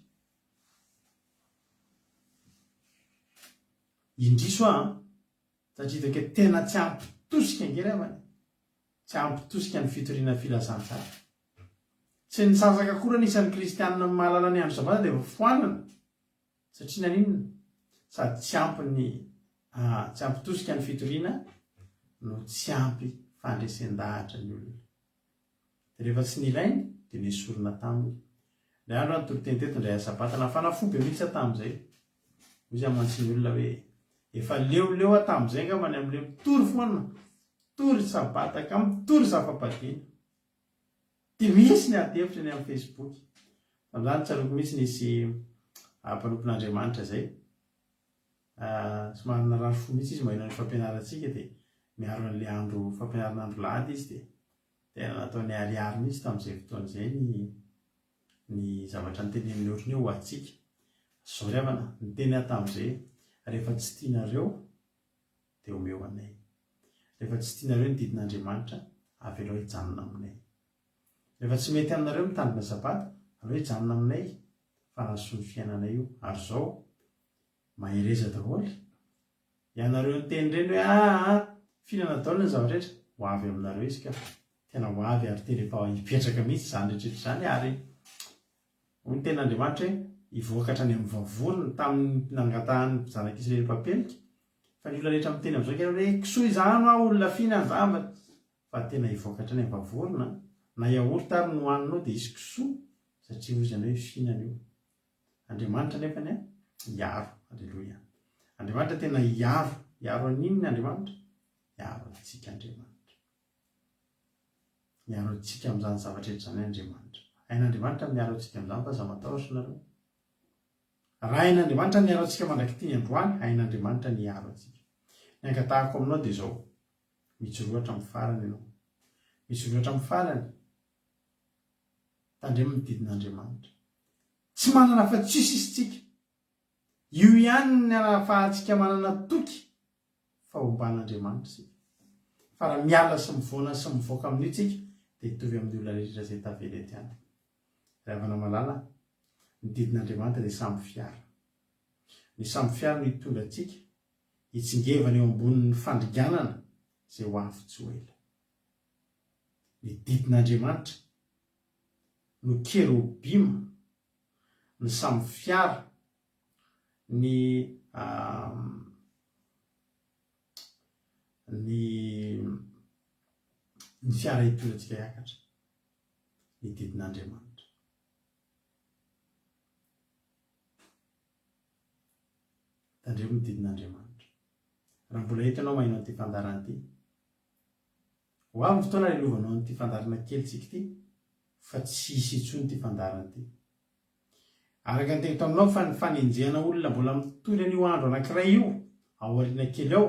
Indrisy hoa an! Satria hitako hoe tena tsy ampy tosika ange ry havana e! Tsy ampy tosika ny fitoriana ny filazantsara. Tsy nisasaka akory ny isan'ny kristianina mahalala ny andro sabata dia efa foanana. Satria naninona? Sady tsy ampy ny tsy ampy tosika ny fitoriana no tsy ampy fandresen-dahatra ny olona. Dia rehefa tsy nilainy dia nesorina taminy. Indray andro aho nitory teny teto indray asabata, nafana fo be mihitsy aho tamin'izay. Hoy izy mantsy ny olona hoe efa leoleo aho tamin'izay angamba ny amin'ilay mitory foana. mitory sabata ka mitory zava-padina. Dia misy ny ady hevitra eny amin'ny Facebook. Tamin'izany tsaroako mihitsy nisy mpanompon'Andriamanitra izay. Somary narary fo mihitsy izy maheno ny fampianarantsika dia miaro an'ilay andro fampianarana andro lahady izy dia tena nataony ariary mihitsy tamin'izay fotoana izay ny ny zavatra noteneniny ohatran'ny hoe ho antsika. Zao ry havana, niteny aho tamin'izay rehefa tsy tianareo dia omeo anay. Rehefa tsy tianareo ny didin'Andriamanitra, avelao hijanona aminay. Rehefa tsy mety aminareo mitandrina Sabata, aleo hijanona aminay fa nahasoa ny fiainanay io. Ary izao, mahereza daholo. Ianareo niteny ireny hoe aa, fihinana daholo ny zavatra rehetra, ho avy aminareo izy ka. Tena ho avy ary tena efa hipetraka mihitsy izany rehetra rehetra izany ary Hoy ny tenin'Andriamanitra hoe, Hivoaka hatrany amin'ny vavorony tamin'ny nangatahan'ny zanak'Israely mpampelika. Fa ny olona rehetra miteny amin'izao ange hoe, kisoa izany hoa, olona fihinan-jamba. Fa tena hivoaka hatrany amin'ny vavorona, na yaourt ary no hohaninao dia hisy kisoa, satria hoy izy hoe fihinana io. Andriamanitra anefany an, hiaro. Aleloia. Andriamanitra tena hiaro. Hiaro an'inona Andriamanitra? Hiaro antsika Andriamanitra. Miaro antsika amin'izany zavatra rehetra izany Andriamanitra. Hain'Andriamanitra ny miaro antsika amin'izany fa aza matahotra nareo. Raha hain'Andriamanitra ny miaro antsika mandrak'ity ny androany, hain'Andriamanitra ny hiaro antsika. Ny angatahako aminao dia izao, mijoroa hatramin'ny farany ianao. Mijoroa hatramin'ny farany. Tandremo ny didin'Andriamanitra. Tsy manana afa-tsy io sisa isika. Io ihany ny ahafahantsika manana toky fa homban'Andriamanitra isika. Fa raha miala sy mivoana sy mivoaka amin'io tsika dia hitovy amin'ny olona rehetra izay tavela eto ihany. Ry havana malala, ny didin'Andriamanitra dia sambo fiara. Ny sambo fiara no hitondra antsika hitsingevana eo ambonin'ny fandringanana izay ho avy tsy ho ela. Ny didin'Andriamanitra no kerobima, ny sambo fiara, ny ny ny fiara hitondra antsika hiakatra ny didin'Andriamanitra. Tandremo ny didin'Andriamanitra. Raha mbola eto ianao maheno an'ity fandaharana ity, ho avy ny fotoana hilovanao an'ity fandaharana kelintsika ity fa tsy hisy intsony ity fandaharana ity. Araka ny teniko taminao fa ny fanenjehana olona mbola mitory an'io andro anankiray io ao aoriana kely ao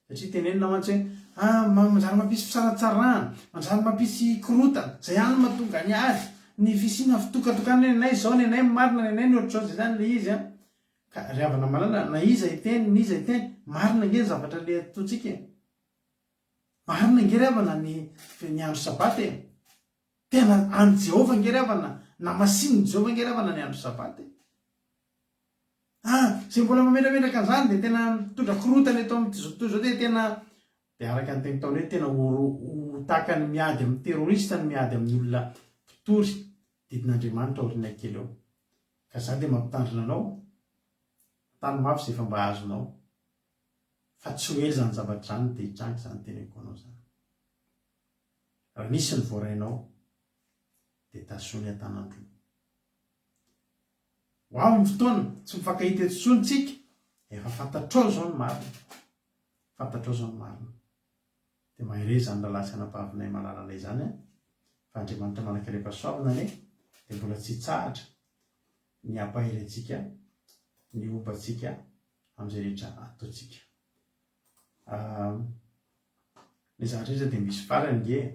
satria tenenina mantsy hoe ah manjary mampisy fisaratsarahana, manjary mampisy korotana, zay ihany no mahatonga ny ady, ny fisiana fitokatokanana ny anay izao, ny anay marina, ny anay ny ohatr'izao, zay zany le izy an. Ka ry havana malala na iza hiteny n'iza hiteny, marina ange ny zavatra le ataontsika e. Marina ange ry havana ny ny andro sabata e. Tena an'i Jehovah ange ry havana, namasinin'i Jehovah ange ry havana ny andro Sabata e. Ah, izay mbola mametrapetraka an'izany dia tena mitondra korontana eto amin'ity zao tontolo izao dia tena dia araka ny teniko tamin'ny hoe tena ho ho tahaka ny miady amin'ny terroriste ny miady amin'ny olona mpitory didin'Andriamanitra aoriana kely ao. Ka za dia mampitandrina anao, tano mafy izay efa mba azonao. Fa tsy ho ela izany zavatra izany dia hitranga izany teneniko anao izany. Raha misy ny voarainao dia tazony an-tanan-droa. Ho avy ny fotoana, tsy mifankahita eto intsony tsika, efa fantatrao izao ny marina. Fantatrao izao ny marina. Dia mahereza izany rahalahy sy anabavinay malalanay izany an, fa Andriamanitra manan-karem-pahasoavana anie dia mbola tsy hitsahatra ny hampahery antsika, ny homba antsika amin'izay rehetra ataontsika. Ny zavatra rehetra dia misy farany nge e!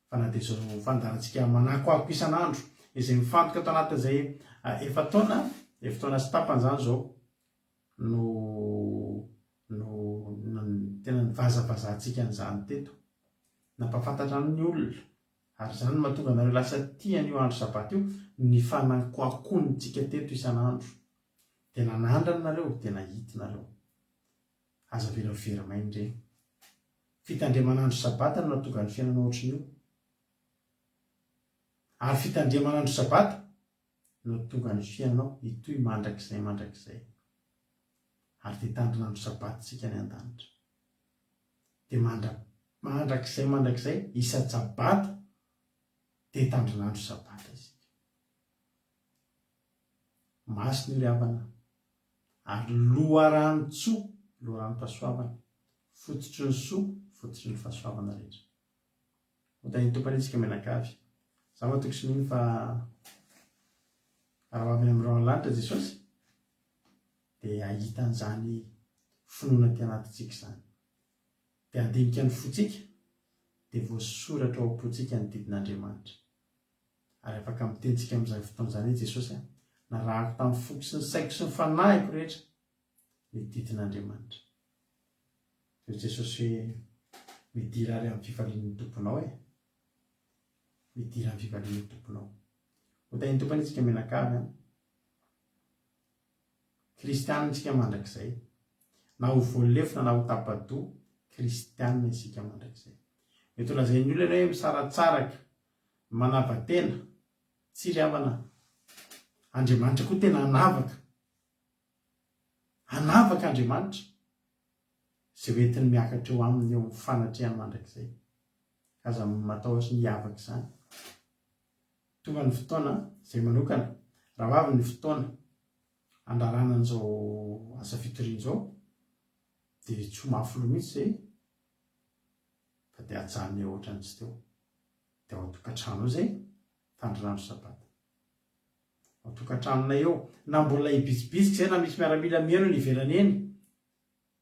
Fa na dia izao fandaharantsika manakoako isan'andro izay mifantoka ato anatin'izay efa-taona, efa-taona sy tapany izany izao no no tena nivazavazahantsika an'izany teto. Nampahafantatra ny olona ary izany no mahatonga anareo lasa tia an'io andro sabata io, ny fanakoakoantsika teto isan'andro. Dia nanandrana nareo, dia nahita nareo. Aza avela ho very maina ireny. Fitandremana andro sabata no nahatonga ny fiainana ohatrin'io. Ary fitandremana andro sabata no hahatonga ny fiainanao hitohy mandrakizay mandrakizay. Ary dia hitandrina andro sabata isika any an-danitra. Dia mandra mandrakizay mandrakizay isa-tsabata dia hitandrina andro sabata isika. Masina io ry havana ary loharanon-tsoa, loharanom-pahasoavana, fototry ny soa, fototry ny fahasoavana rehetra. Ho tahin'ny Tompo anie isika mianakavy. Za matoky sy mino fa raha ho avy any amin'ny rahona lanitra Jesosy dia hahita an'izany finoana aty anatintsika izany. Dia handinika ny fontsika dia voasoratra ao am-pontsika ny didin'Andriamanitra. Ary afaka miteny tsika amin'izany fotoana izany hoe Jesosy a, narahako tamin'ny foko sy ny saiko sy ny fanahiko rehetra ny didin'Andriamanitra. Dia hoy Jesosy hoe, Midira ary amin'ny fifalian'ny Tomponao e. Midira amin'ny fifalian'ny Tomponao. Ho tahin'ny Tompo anie tsika mianakavy an. Kristianina isika mandrakizay. Na ho voalefona na ho tapa-doha, kristianina isika mandrakizay. Mety ho lazain'ny olona ianao hoe misaratsaraka, manava-tena, tsia ry havana, Andriamanitra koa tena hanavaka. Hanavaka Andriamanitra izay ho entiny miakatra eo aminy eo amin'ny fanatrehany mandrakizay. Aza matahotra ny hiavaka izany. Tonga ny fotoana, izay manokana, raha ho avy ny fotoana handrarana an'izao asa fitoriana izao, dia tsy ho mafy loha mihitsy izay fa dia hajanona eo ohatran'ny tsy teo. Dia ao an-tokantrano ao izay, tandrina andro sabata. Ao an-tokantranonay ao, na mbola hibitsibitsika izay na misy miaramila mihaino eny ivelany eny,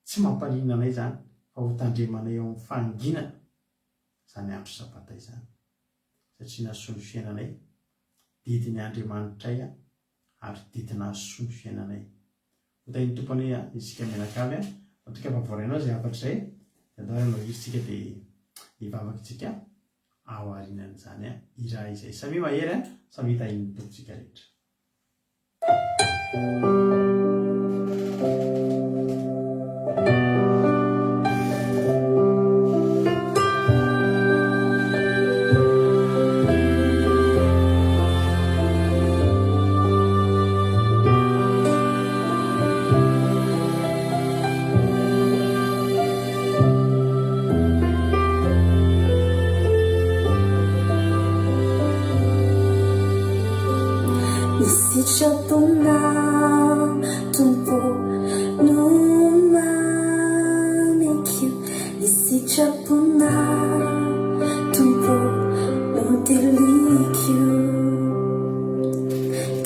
tsy mampaninona anay izany fa ho tandremanay ao amin'ny fahanginana izany andro sabata izany. Satria nahasoa ny fiainanay, didin'ny Andriamanitray ary didy nahasoa ny fiainanay. Ho tahin'ny Tompo anie isika mianakavy a! Matoky fa voarainao izay hafatra izay, dia andao ary hanao hira isika dia hivavaka isika ao aorianan'izany hira izay. Samia mahery a! Samia tahin'ny Tompo isika rehetra. Ny sitraponao Tompo no mamiko Ny sitraponao Tompo no teliko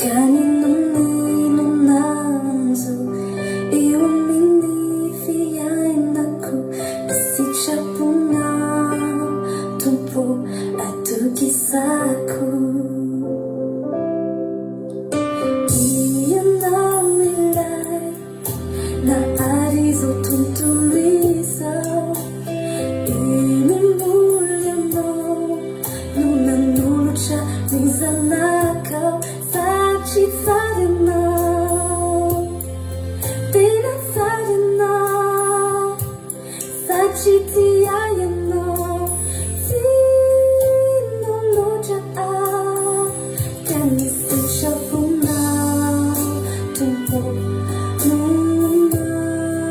Ka n'inon'inona hanjo eo amin'ny fiainako Ny sitraponao Tompo atokisako Ianao ilay nahary izao tontolo izao Eny mbola ianao no nanolotra ny zanakao Satria tsara ianao, tena tsara ianao Satria tia ahy ianao, tianao loatra aho Ka ny sitraponao Tompo no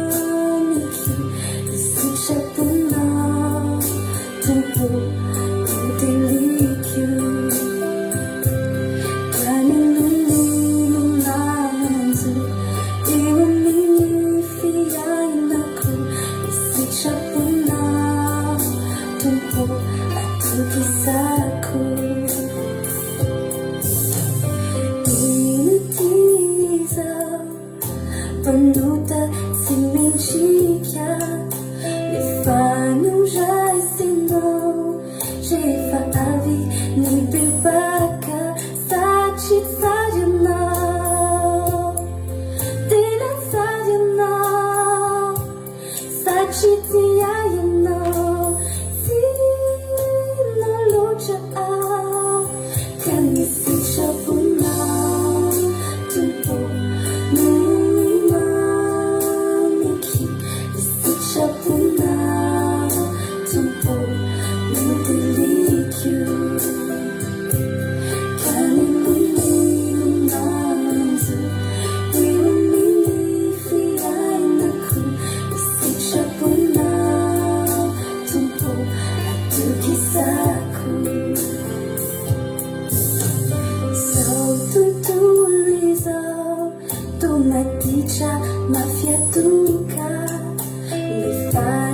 mamiko Ny sitraponao Tompo no teliko Ka n'inon'inona hanjo eo amin'ny fiainako Ny sitraponao Tompo atokisako Iny ity izaho Mpanota tsy mendrika Nefa noraisinao Rehefa avy nibebaka Satria tsara ianao Tena tsara ianao Satria tia ahy ianao Tianao loatra aho Ka ny sitraponao Tompo no mamiko Ny sitraponao Tompo no teliko Ka n'inon'inona manjo eo amin'ny fiainako Ny sitraponao Tompo atokisako Izao tontolo izao toa maditra mafy atoka Nefa.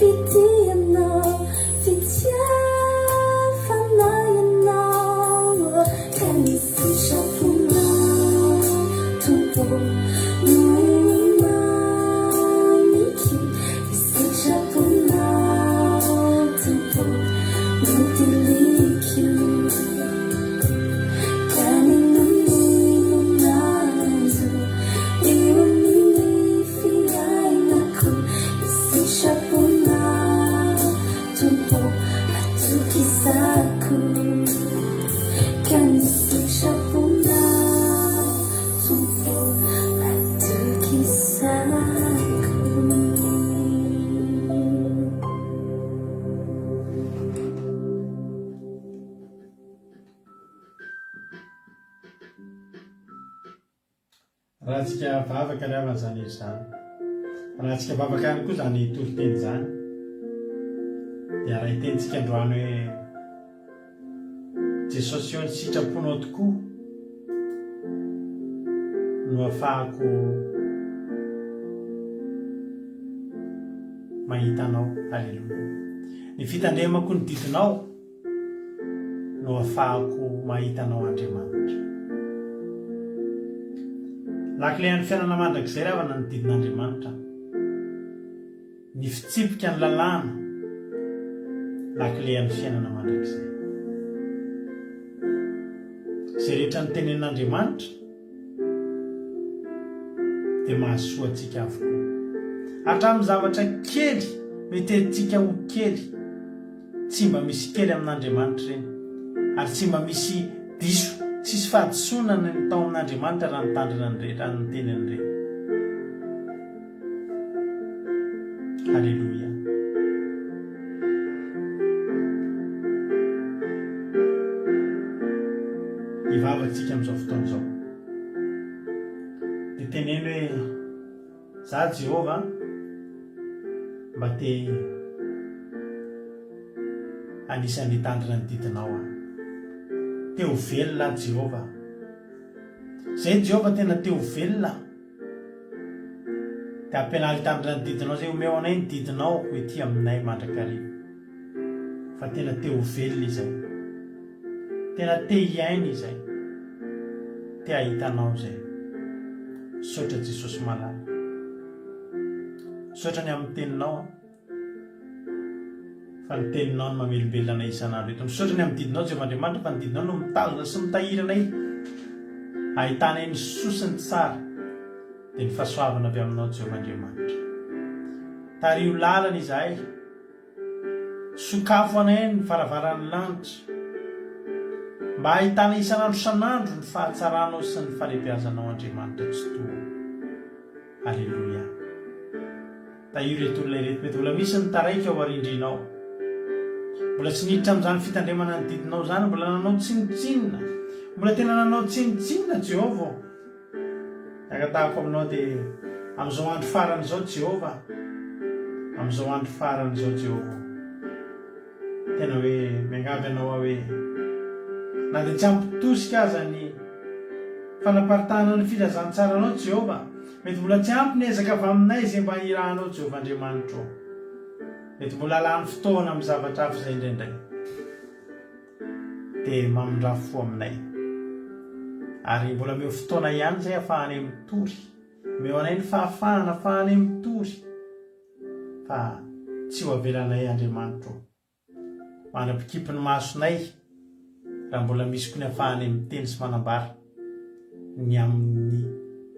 fitianao, fitiavana ianao Ka ny sitraponao Tompo no mamiko Ny sitraponao Tompo no tiliko Ka n'inon'inona manjo eo amin'ny fiainako Ny sitraponao Tompo atokisako Ka ny sitraponao Tompo atokisako. Ratsika vavaka ry havana izany hira izany. Ratsika vavaka ihany koa izany toriteny izany. Dia arahin-tenintsika androany hoe Jesosy eo ny sitraponao tokoa no afahako mahita anao. Aleloia. Ny fitandremako ny didinao no afahako mahita anao Andriamanitra. Lakile an'ny fiainana mandrakizay ry havana ny didin'Andriamanitra. Ny fitsipika ny lalàna, lakile an'ny fiainana mandrakizay. Izay rehetra notenenin'Andriamanitra dia mahasoa antsika avokoa. Hatramin'ny zavatra kely mety heverintsika ho kely. Tsy mba misy kely amin'Andriamanitra ireny, ary tsy mba misy diso, tsisy fahadisoana ny tao amin'Andriamanitra raha nitandrina an'ireny, raha niteny an'ireny. Haleloia. Hivavaka isika amin'izao fotoana izao. Dia teneno hoe. Za Jehovah mba te anisan'ny hitandrina ny didinao aho. Te ho velona aho Jehovah. Zay Jehovah tena te ho velona aho. Dia ampianaro hitandrina ny didinao zay, omeo anay ny didinao ho ety aminay mandrakariva. Fa tena te ho velona izay. Tena te hiaina izay. Te hahita anao izay. Misaotra Jesosy malala. Misaotra ny amin'ny teninao an. Fa ny teninao no mamelombelona anay isan'andro eto. Misaotra ny amin'ny didinao Jehovah Andriamanitra fa ny didinao no mitazona sy mitahiry anay. Ahitanay ny soa sy ny tsara. Dia ny fahasoavana avy aminao Jehovah Andriamanitra. Tariho lalana izahay. Sokafo anay ny varavaran'ny lanitra, mba hahitana isan'andro isan'andro ny fahatsaranao sy ny fahalehibeazanao Andriamanitra Tsitoha. Aleloia. Tahio ireto olona ireto, mety mbola misy ny taraiky ao arindrina ao. Mbola tsy niditra amin'izany fitandremana ny didinao izany, mbola nanao tsinontsinona. Mbola tena nanao tsinontsinona Jehovah ô. Ny angatahako aminao dia amin'izao andro farany izao Jehovah, amin'izao andro farany izao Jehovah ô. Tena hoe miangavy anao aho hoe na dia tsy ampy tosika aza ny fanaparitahana ny filazantsaranao Jehovah, mety mbola tsy ampy ny ezaka avy aminay izay mba hirahanao Jehovah Andriamanitro ô. Mety mbola lany fotoana amin'ny zavatra hafa izay indraindray. dia mamindrà fo aminay. Ary mbola omeo fotoana ihany izay ahafahanay mitory. Omeo anay ny fahafahana ahafahanay mitory fa tsy ho avelanay Andriamanitra ô. Mandra-pikipy ny masonay raha mbola misy koa ny ahafahanay miteny sy manambara ny amin'ny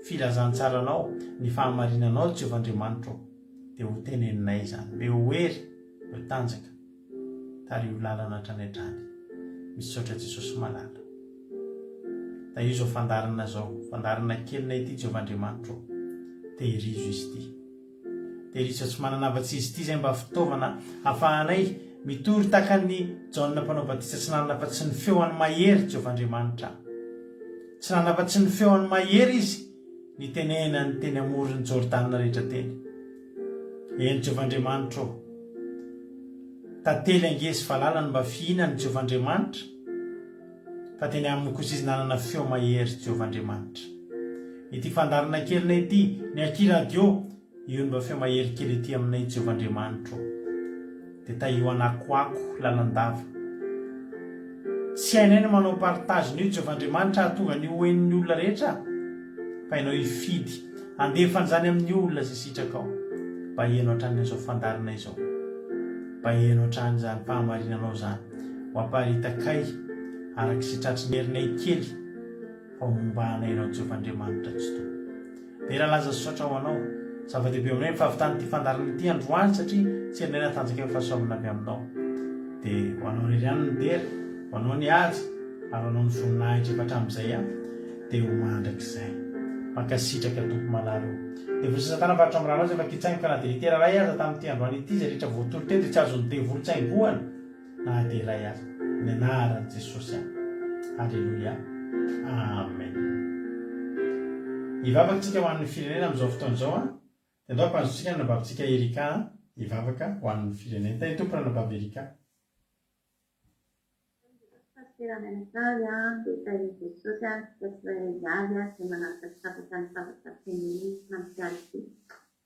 filazantsaranao, ny fahamarinanao Jehovah Andriamanitra ô, dia ho teneninay izany. Omeo hery, omeo tanjaka. Tariho lalana hatrany hatrany. Misaotra Jesosy malala. Tahio izao fandaharana izao, fandaharana kelinay ity Jehovah Andriamanitro ô. Tehirizo izy ity. Tehirizo fa tsy manana afa-tsy izy ity izay mba fitaovana afahanay mitory tahaka an'i Jaona mpanao batisa tsy nanana afa-tsy ny feoany mahery Jehovah Andriamanitra. Tsy nanana afa-tsy ny feoany mahery izy nitenenany teny amoron'i Jordana rehetra teny. Eny Jehovah Andriamanitra ô. Tantely ange sy valala no mba fihinany Jehovah Andriamanitra, fa teny aminy kosa izy nanana feo mahery Jehovah Andriamanitra. Ity fandaharana kelinay ity, ny Aky Radio, io no mba feo mahery kely ety aminay Jehovah Andriamanitra ô. Dia tahio hanakoako lalandava. Tsy hainay ny manao partage an'io Jehovah Andriamanitra hahatonga an'io ho henon'ny olona rehetra fa ianao hifidy handefa an'izany amin'ny olona izay sitrakao mba heno hatrany an'izao fandaharana izao. Mba heno hatrany izany fahamarinanao izany ho aparitakay araka izay tratry ny herinay kely fa ho momba anay ianao Jehovah Andriamanitra Tsitoha. Dera laza sy saotra ho anao. Zava-dehibe aminay ny fahavitan'ity fandaharana ity androany satria tsy herinay natanjaka ny fahasoavana avy aminao. Dia ho anao irery ihany ny dera, ho anao ny haja ary ho anao ny voninahitra efa hatramin'izay an, dia ho mandrakizay. Mankasitraka Tompo malala o. Devoly sy satana faritra amin'ny ranao izay efa kitsaingoka na dia litera iray aza tamin'ity androany ity izay rehetra voatory teto dia tsy azon'ny devoly tsaingohana. Na dia iray aza. Ny anaran'i Jesosy aho. Aleloia. Amen. Hivavaka tsika ho an'ny firenena amin'izao fotoana izao an. Dia andao ampanjotsika ny anabavintsika Erika an, hivavaka ho an'ny firenena. Tahin'ny Tompo ranabavy Erika. Tahin'i Jesosy Pasitera mianakavy an, dia tahin'i Jesosy an, tsika tsirairay avy an, izay manaraka tsy tapaka ny sabata fiangonana amin'ity alina ity.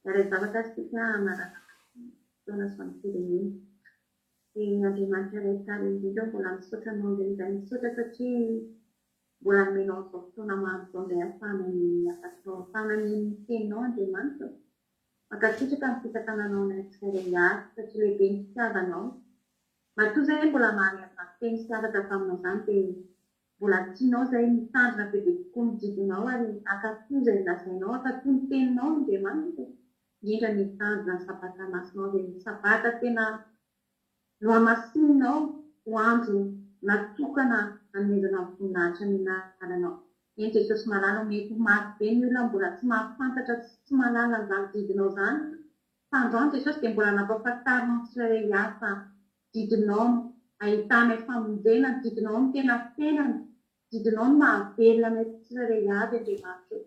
Hiara-hivavaka isika hamarana ny fotoana sy ho an'ny firenena. Dia Andriamanitra Ray tsara indrindra ô, mbola misaotra Anao indray izahay, misaotra satria mbola nomenao an'izao fotoana mamy izao indray ahafahana mihaino ny hafatrao, ahafahana mihaino ny teninao Andriamanitra ô. Mankasitraka ny fitantananao anay tsirairay avy satria lehibe ny fitiavanao. Matoa izahay mbola mahare an'izany teny sy hafatra avy aminao izany dia mbola tianao izahay mitandrina bebe kokoa ny didinao ary hankatò izay lazainao, hankatò ny teninao Andriamanitra ô. Indrindra ny hitandrina ny Sabata masinao dia ny Sabata tena nohamasininao ho andro natokana hanomezana ny voninahitra ny anaranao. Eny Jesosy malala o, mety ho maro be ny olona mbola tsy mahafantatra sy tsy mahalala an'izany didinao izany fa androany Jesosy dia mbola nampahafantarinao ny tsirairay avy fa didinao no ahitanay famonjena, ny didinao no tena fiainana, Didinao ny mahavelona anay tsirairay avy Andriamanitra o.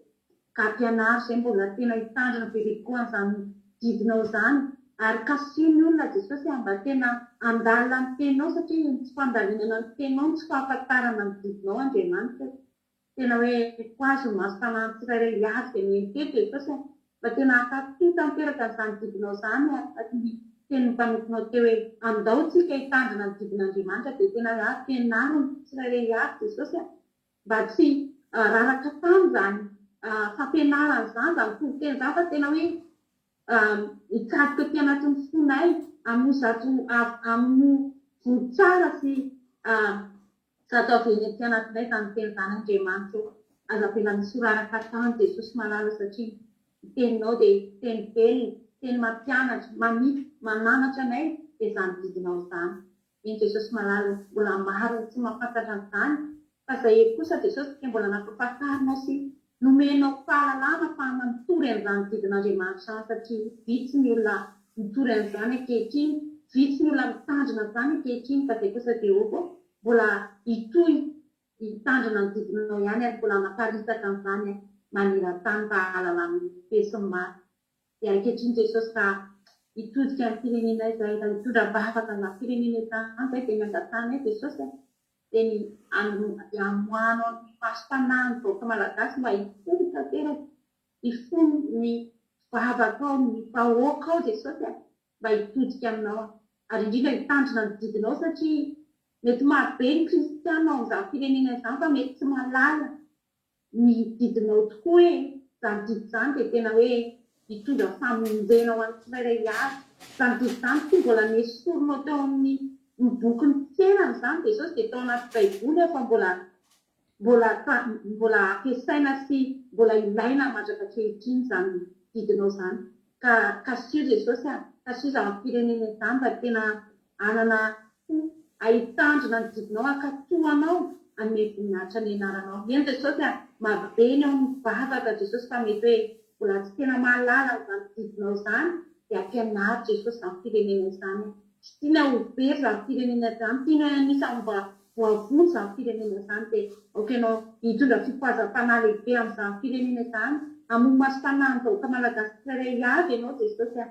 Ka ampianaro izay mbola tena hitandrina bebe kokoa an'izany didinao izany ary kasiho ny olona Jesosy a mba tena handalina ny teninao satria ny tsy fandalinana ny teninao no tsy fahafantarana ny didinao Andriamanitra o. Tena hoe fohazo ny masom-panahin'ny tsirairay avy izay mihaino teto Jesosy a. Mba tena hankatò tanteraka an'izany didinao izany araka ny tenin'ny mpanomponao teo hoe andao tsika hitandrina ny didin'Andriamanitra dia tena hoe ampianaro ny tsirairay avy Jesosy a! mba tsy raraka tany izany fampianarana izany, izany toriteny izany fa tena hoe hikatroka aty anatin'ny fonay hamoa hamoa voa tsara sy Zato avy eny aty anatinay izany teny izany Andriamanitra ô! Aza avela misy ho raraka tany Jesosy malala satria ny teninao dia teny velona, teny mampianatra, mamita, mananatra anay dia izany didinao izany. Eny Jesosy malala ô, mbola maro ny tsy mahafantatra an'izany fa izay eto kosa Jesosy dia mbola nampahafantarinao sy nomenao fahalalana ahafahana mitory an'izany didin'Andriamanitra izany satria vitsy ny olona mitory an'izany ankehitriny, vitsy ny olona mitandrina an'izany ankehitriny fa izay kosa dia ô mbola hitohy hitandrina ny didinao ihany ary mbola hanaparitaka an'izany maneran-tany mba hahalalan'ny besinimaro. Dia ankehitriny Jesosy raha hitodika ny firenenay izahay, raha hitondra am-bavaka an'izany firenena izany izahay dia miangatahanay Jesosy a, dia ny hamoahanao ny masom-panahin'ny vahoaka malagasy mba hifoha tanteraka, hifoha ny vavakao, ny vahoakao Jesosy a, mba hitodika aminao ary indrindra hitandrina ny didinao satria mety marobe ny kristiana ao amin'izany firenena izany fa mety tsy mahalala ny didinao tokoa hoe izany didy izany dia tena hoe hitondra famonjena ho an'ny tsirairay avy. Izany didy izany tsy mbola nesorinao teo amin'ny ny bokin'ny fiainana izany Jesosy dia tao anaty baiboly aho fa mbola mbola mbola ampiasaina sy mbola ilaina mandraka ankehitriny izany didinao izany. Ka kasiho Jesosy a, kasiho izany firenena izany mba tena hanana fo hitandrina ny didinao, hankatò anao, hanome voninahitra ny anaranao. Eny Jesosy a, marobe ny ao mivavaka Jesosy fa mety hoe mbola tsy tena mahalala an'izany didinao izany dia ampianaro Jesosy izany firenena izany. Tsy tiana ho very izany firenena izany, tiana anisan'ny mba voavonjy izany firenena izany dia aoka ianao hitondra fifohazam-panahy lehibe amin'izany firenena izany, hamoha masom-panahy ny vahoaka malagasy tsirairay avy ianao Jesosy a.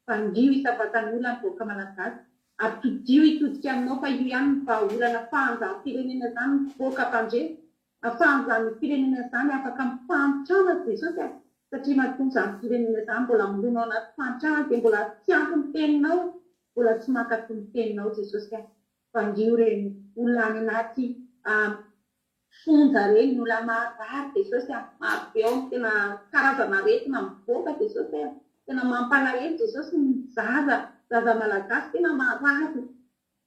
Vandio isam-batan'olona ny vahoaka malagasy. Ampitodio hitodika aminao fa io ihany no vahaolana afahan'izany firenena izany mivoaka mpandresy, afahan'izany firenena izany afaka amin'ny fahantrana Jesosy a! Satria matoa izany firenena izany mbola milona ao anaty fahantrana dia mbola tsy ampy ny teninao. mbola tsy mankatò ny teninao Jesosy a! Vangio ireny olona any anaty fonja ireny, ny olona marary Jesosy a! Maro be ao ny tena karazana aretina mivoaka Jesosy a! Tena mampalahelo Jesosy ny zaza, zaza malagasy tena marary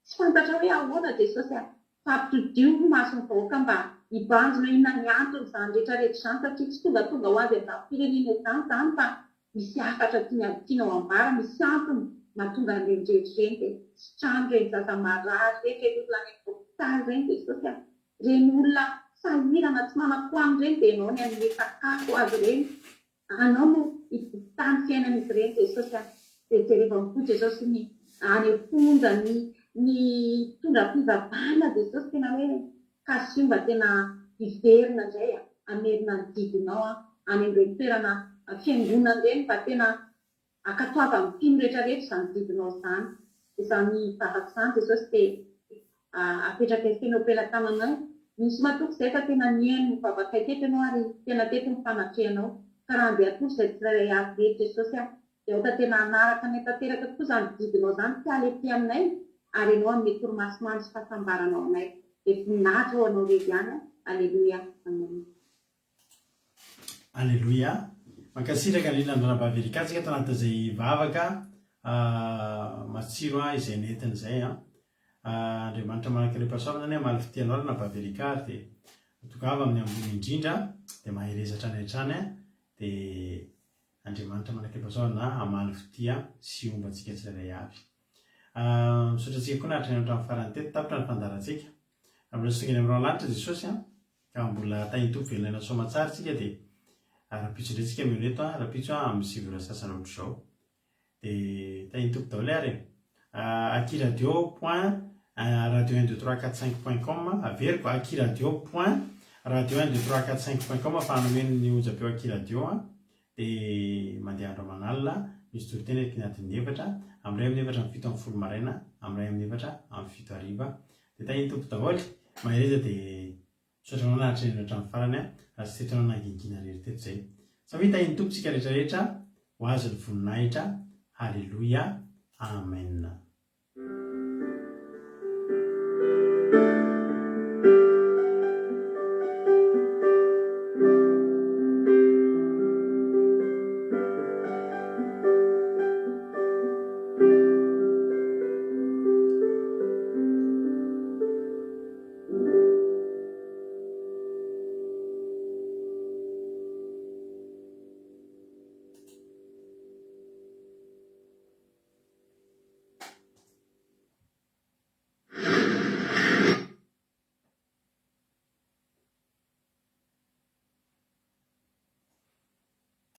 Tsy fantatra hoe ahoana Jesosy a! Fa ampitodio ny mason'ny vahoaka mba hibanjina inona ny anton'izany rehetra rehetra izany satria tsy tongatonga ho azy amin'izany firenena izany izany fa misy hafatra tiany tianao ambara, misy antony mahatonga an'ireny rehetra ireny dia sitrano ireny zaza marary ireny, ireny olona any amin'ny hopitaly ireny Jesosy a! Ireny olona sahirana tsy manan-kohanina ireny dia ianao ny hanome sakafo azy ireny. Anao no hibotany fiainan'izy ireny Jesosy a! Dia jerevo am-po Jesosy ny any am-ponja ny ny mpitondra fivavahana Jesosy tena hoe kasio mba tena hiverina indray a! Hamerina ny didinao a! Any amin'ireny toerana fiangonana ireny mba tena Ankatoavan'ny mpino rehetra rehetra izany didinao izany. Izany vavaka izany Jesosy dia apetrakay feno eo am-pelatananay. Misy matoky izay fa tena nihaino ny vavakay teto Ianao ary tena teto ny fanatrehanao. Ka raha andeha hatory izay tsirairay avy ireto Jesosy a, dia aoka tena hanaraka anay tanteraka tokoa izany didinao izany tsy hiala ety aminay ary Ianao hanome torimaso mamy sy fahasambarana ho anay. Dia voninahitra ho Anao irery ihany. Aleloia. Amen. Aleloia. Mankasitraka indrindra ny Ranabavy Erika tsika tao anatin'izay vavaka matsiro izay nentiny izay an. Andriamanitra manan-karem-pahasoavana anie hamaly fitia anao Ranabavy Erika ary dia tongava amin'ny ambony indrindra dia mahereza hatrany hatrany dia Andriamanitra manan-karem-pahasoavana hamaly fitia sy homba antsika tsirairay avy. Misaotra antsika koa naharitra nihaino hatramin'ny farany teto. Tapitra ny fandaharantsika. Raha mbola tsy tonga eny amin'ny rahon-lanitra Jesosy an, ka mbola tahin'ny Tompo velona aina soamatsara tsika dia rahampitso indray tsika mihaona eto an, rahampitso an amin'ny 9 ora sasany ohatr'izao. Dia tahin'ny Tompo daholo ary e. Akiradio point radio un deux trois quatre cinq point com averiko akiradio point radio un deux trois quatre cinq point com fa nomeno ny onjam-peo akiradio an. Dia mandeha andro aman'alina, misy toriteny eraky ny adin'ny efatra, amin'ny iray amin'ny efatra amin'ny 17 maraina, amin'ny iray amin'ny efatra amin'ny fito hariva. Dia tahin'ny Tompo daholo. Mahereza dia misaotra anao naharitra nihaino hatramin'ny farany an, raha tsy teto ianao nangingina irery teto izay. Samia tahin'ny Tompo tsika rehetra rehetra, ho azy ny voninahitra. Haleloia. Amen.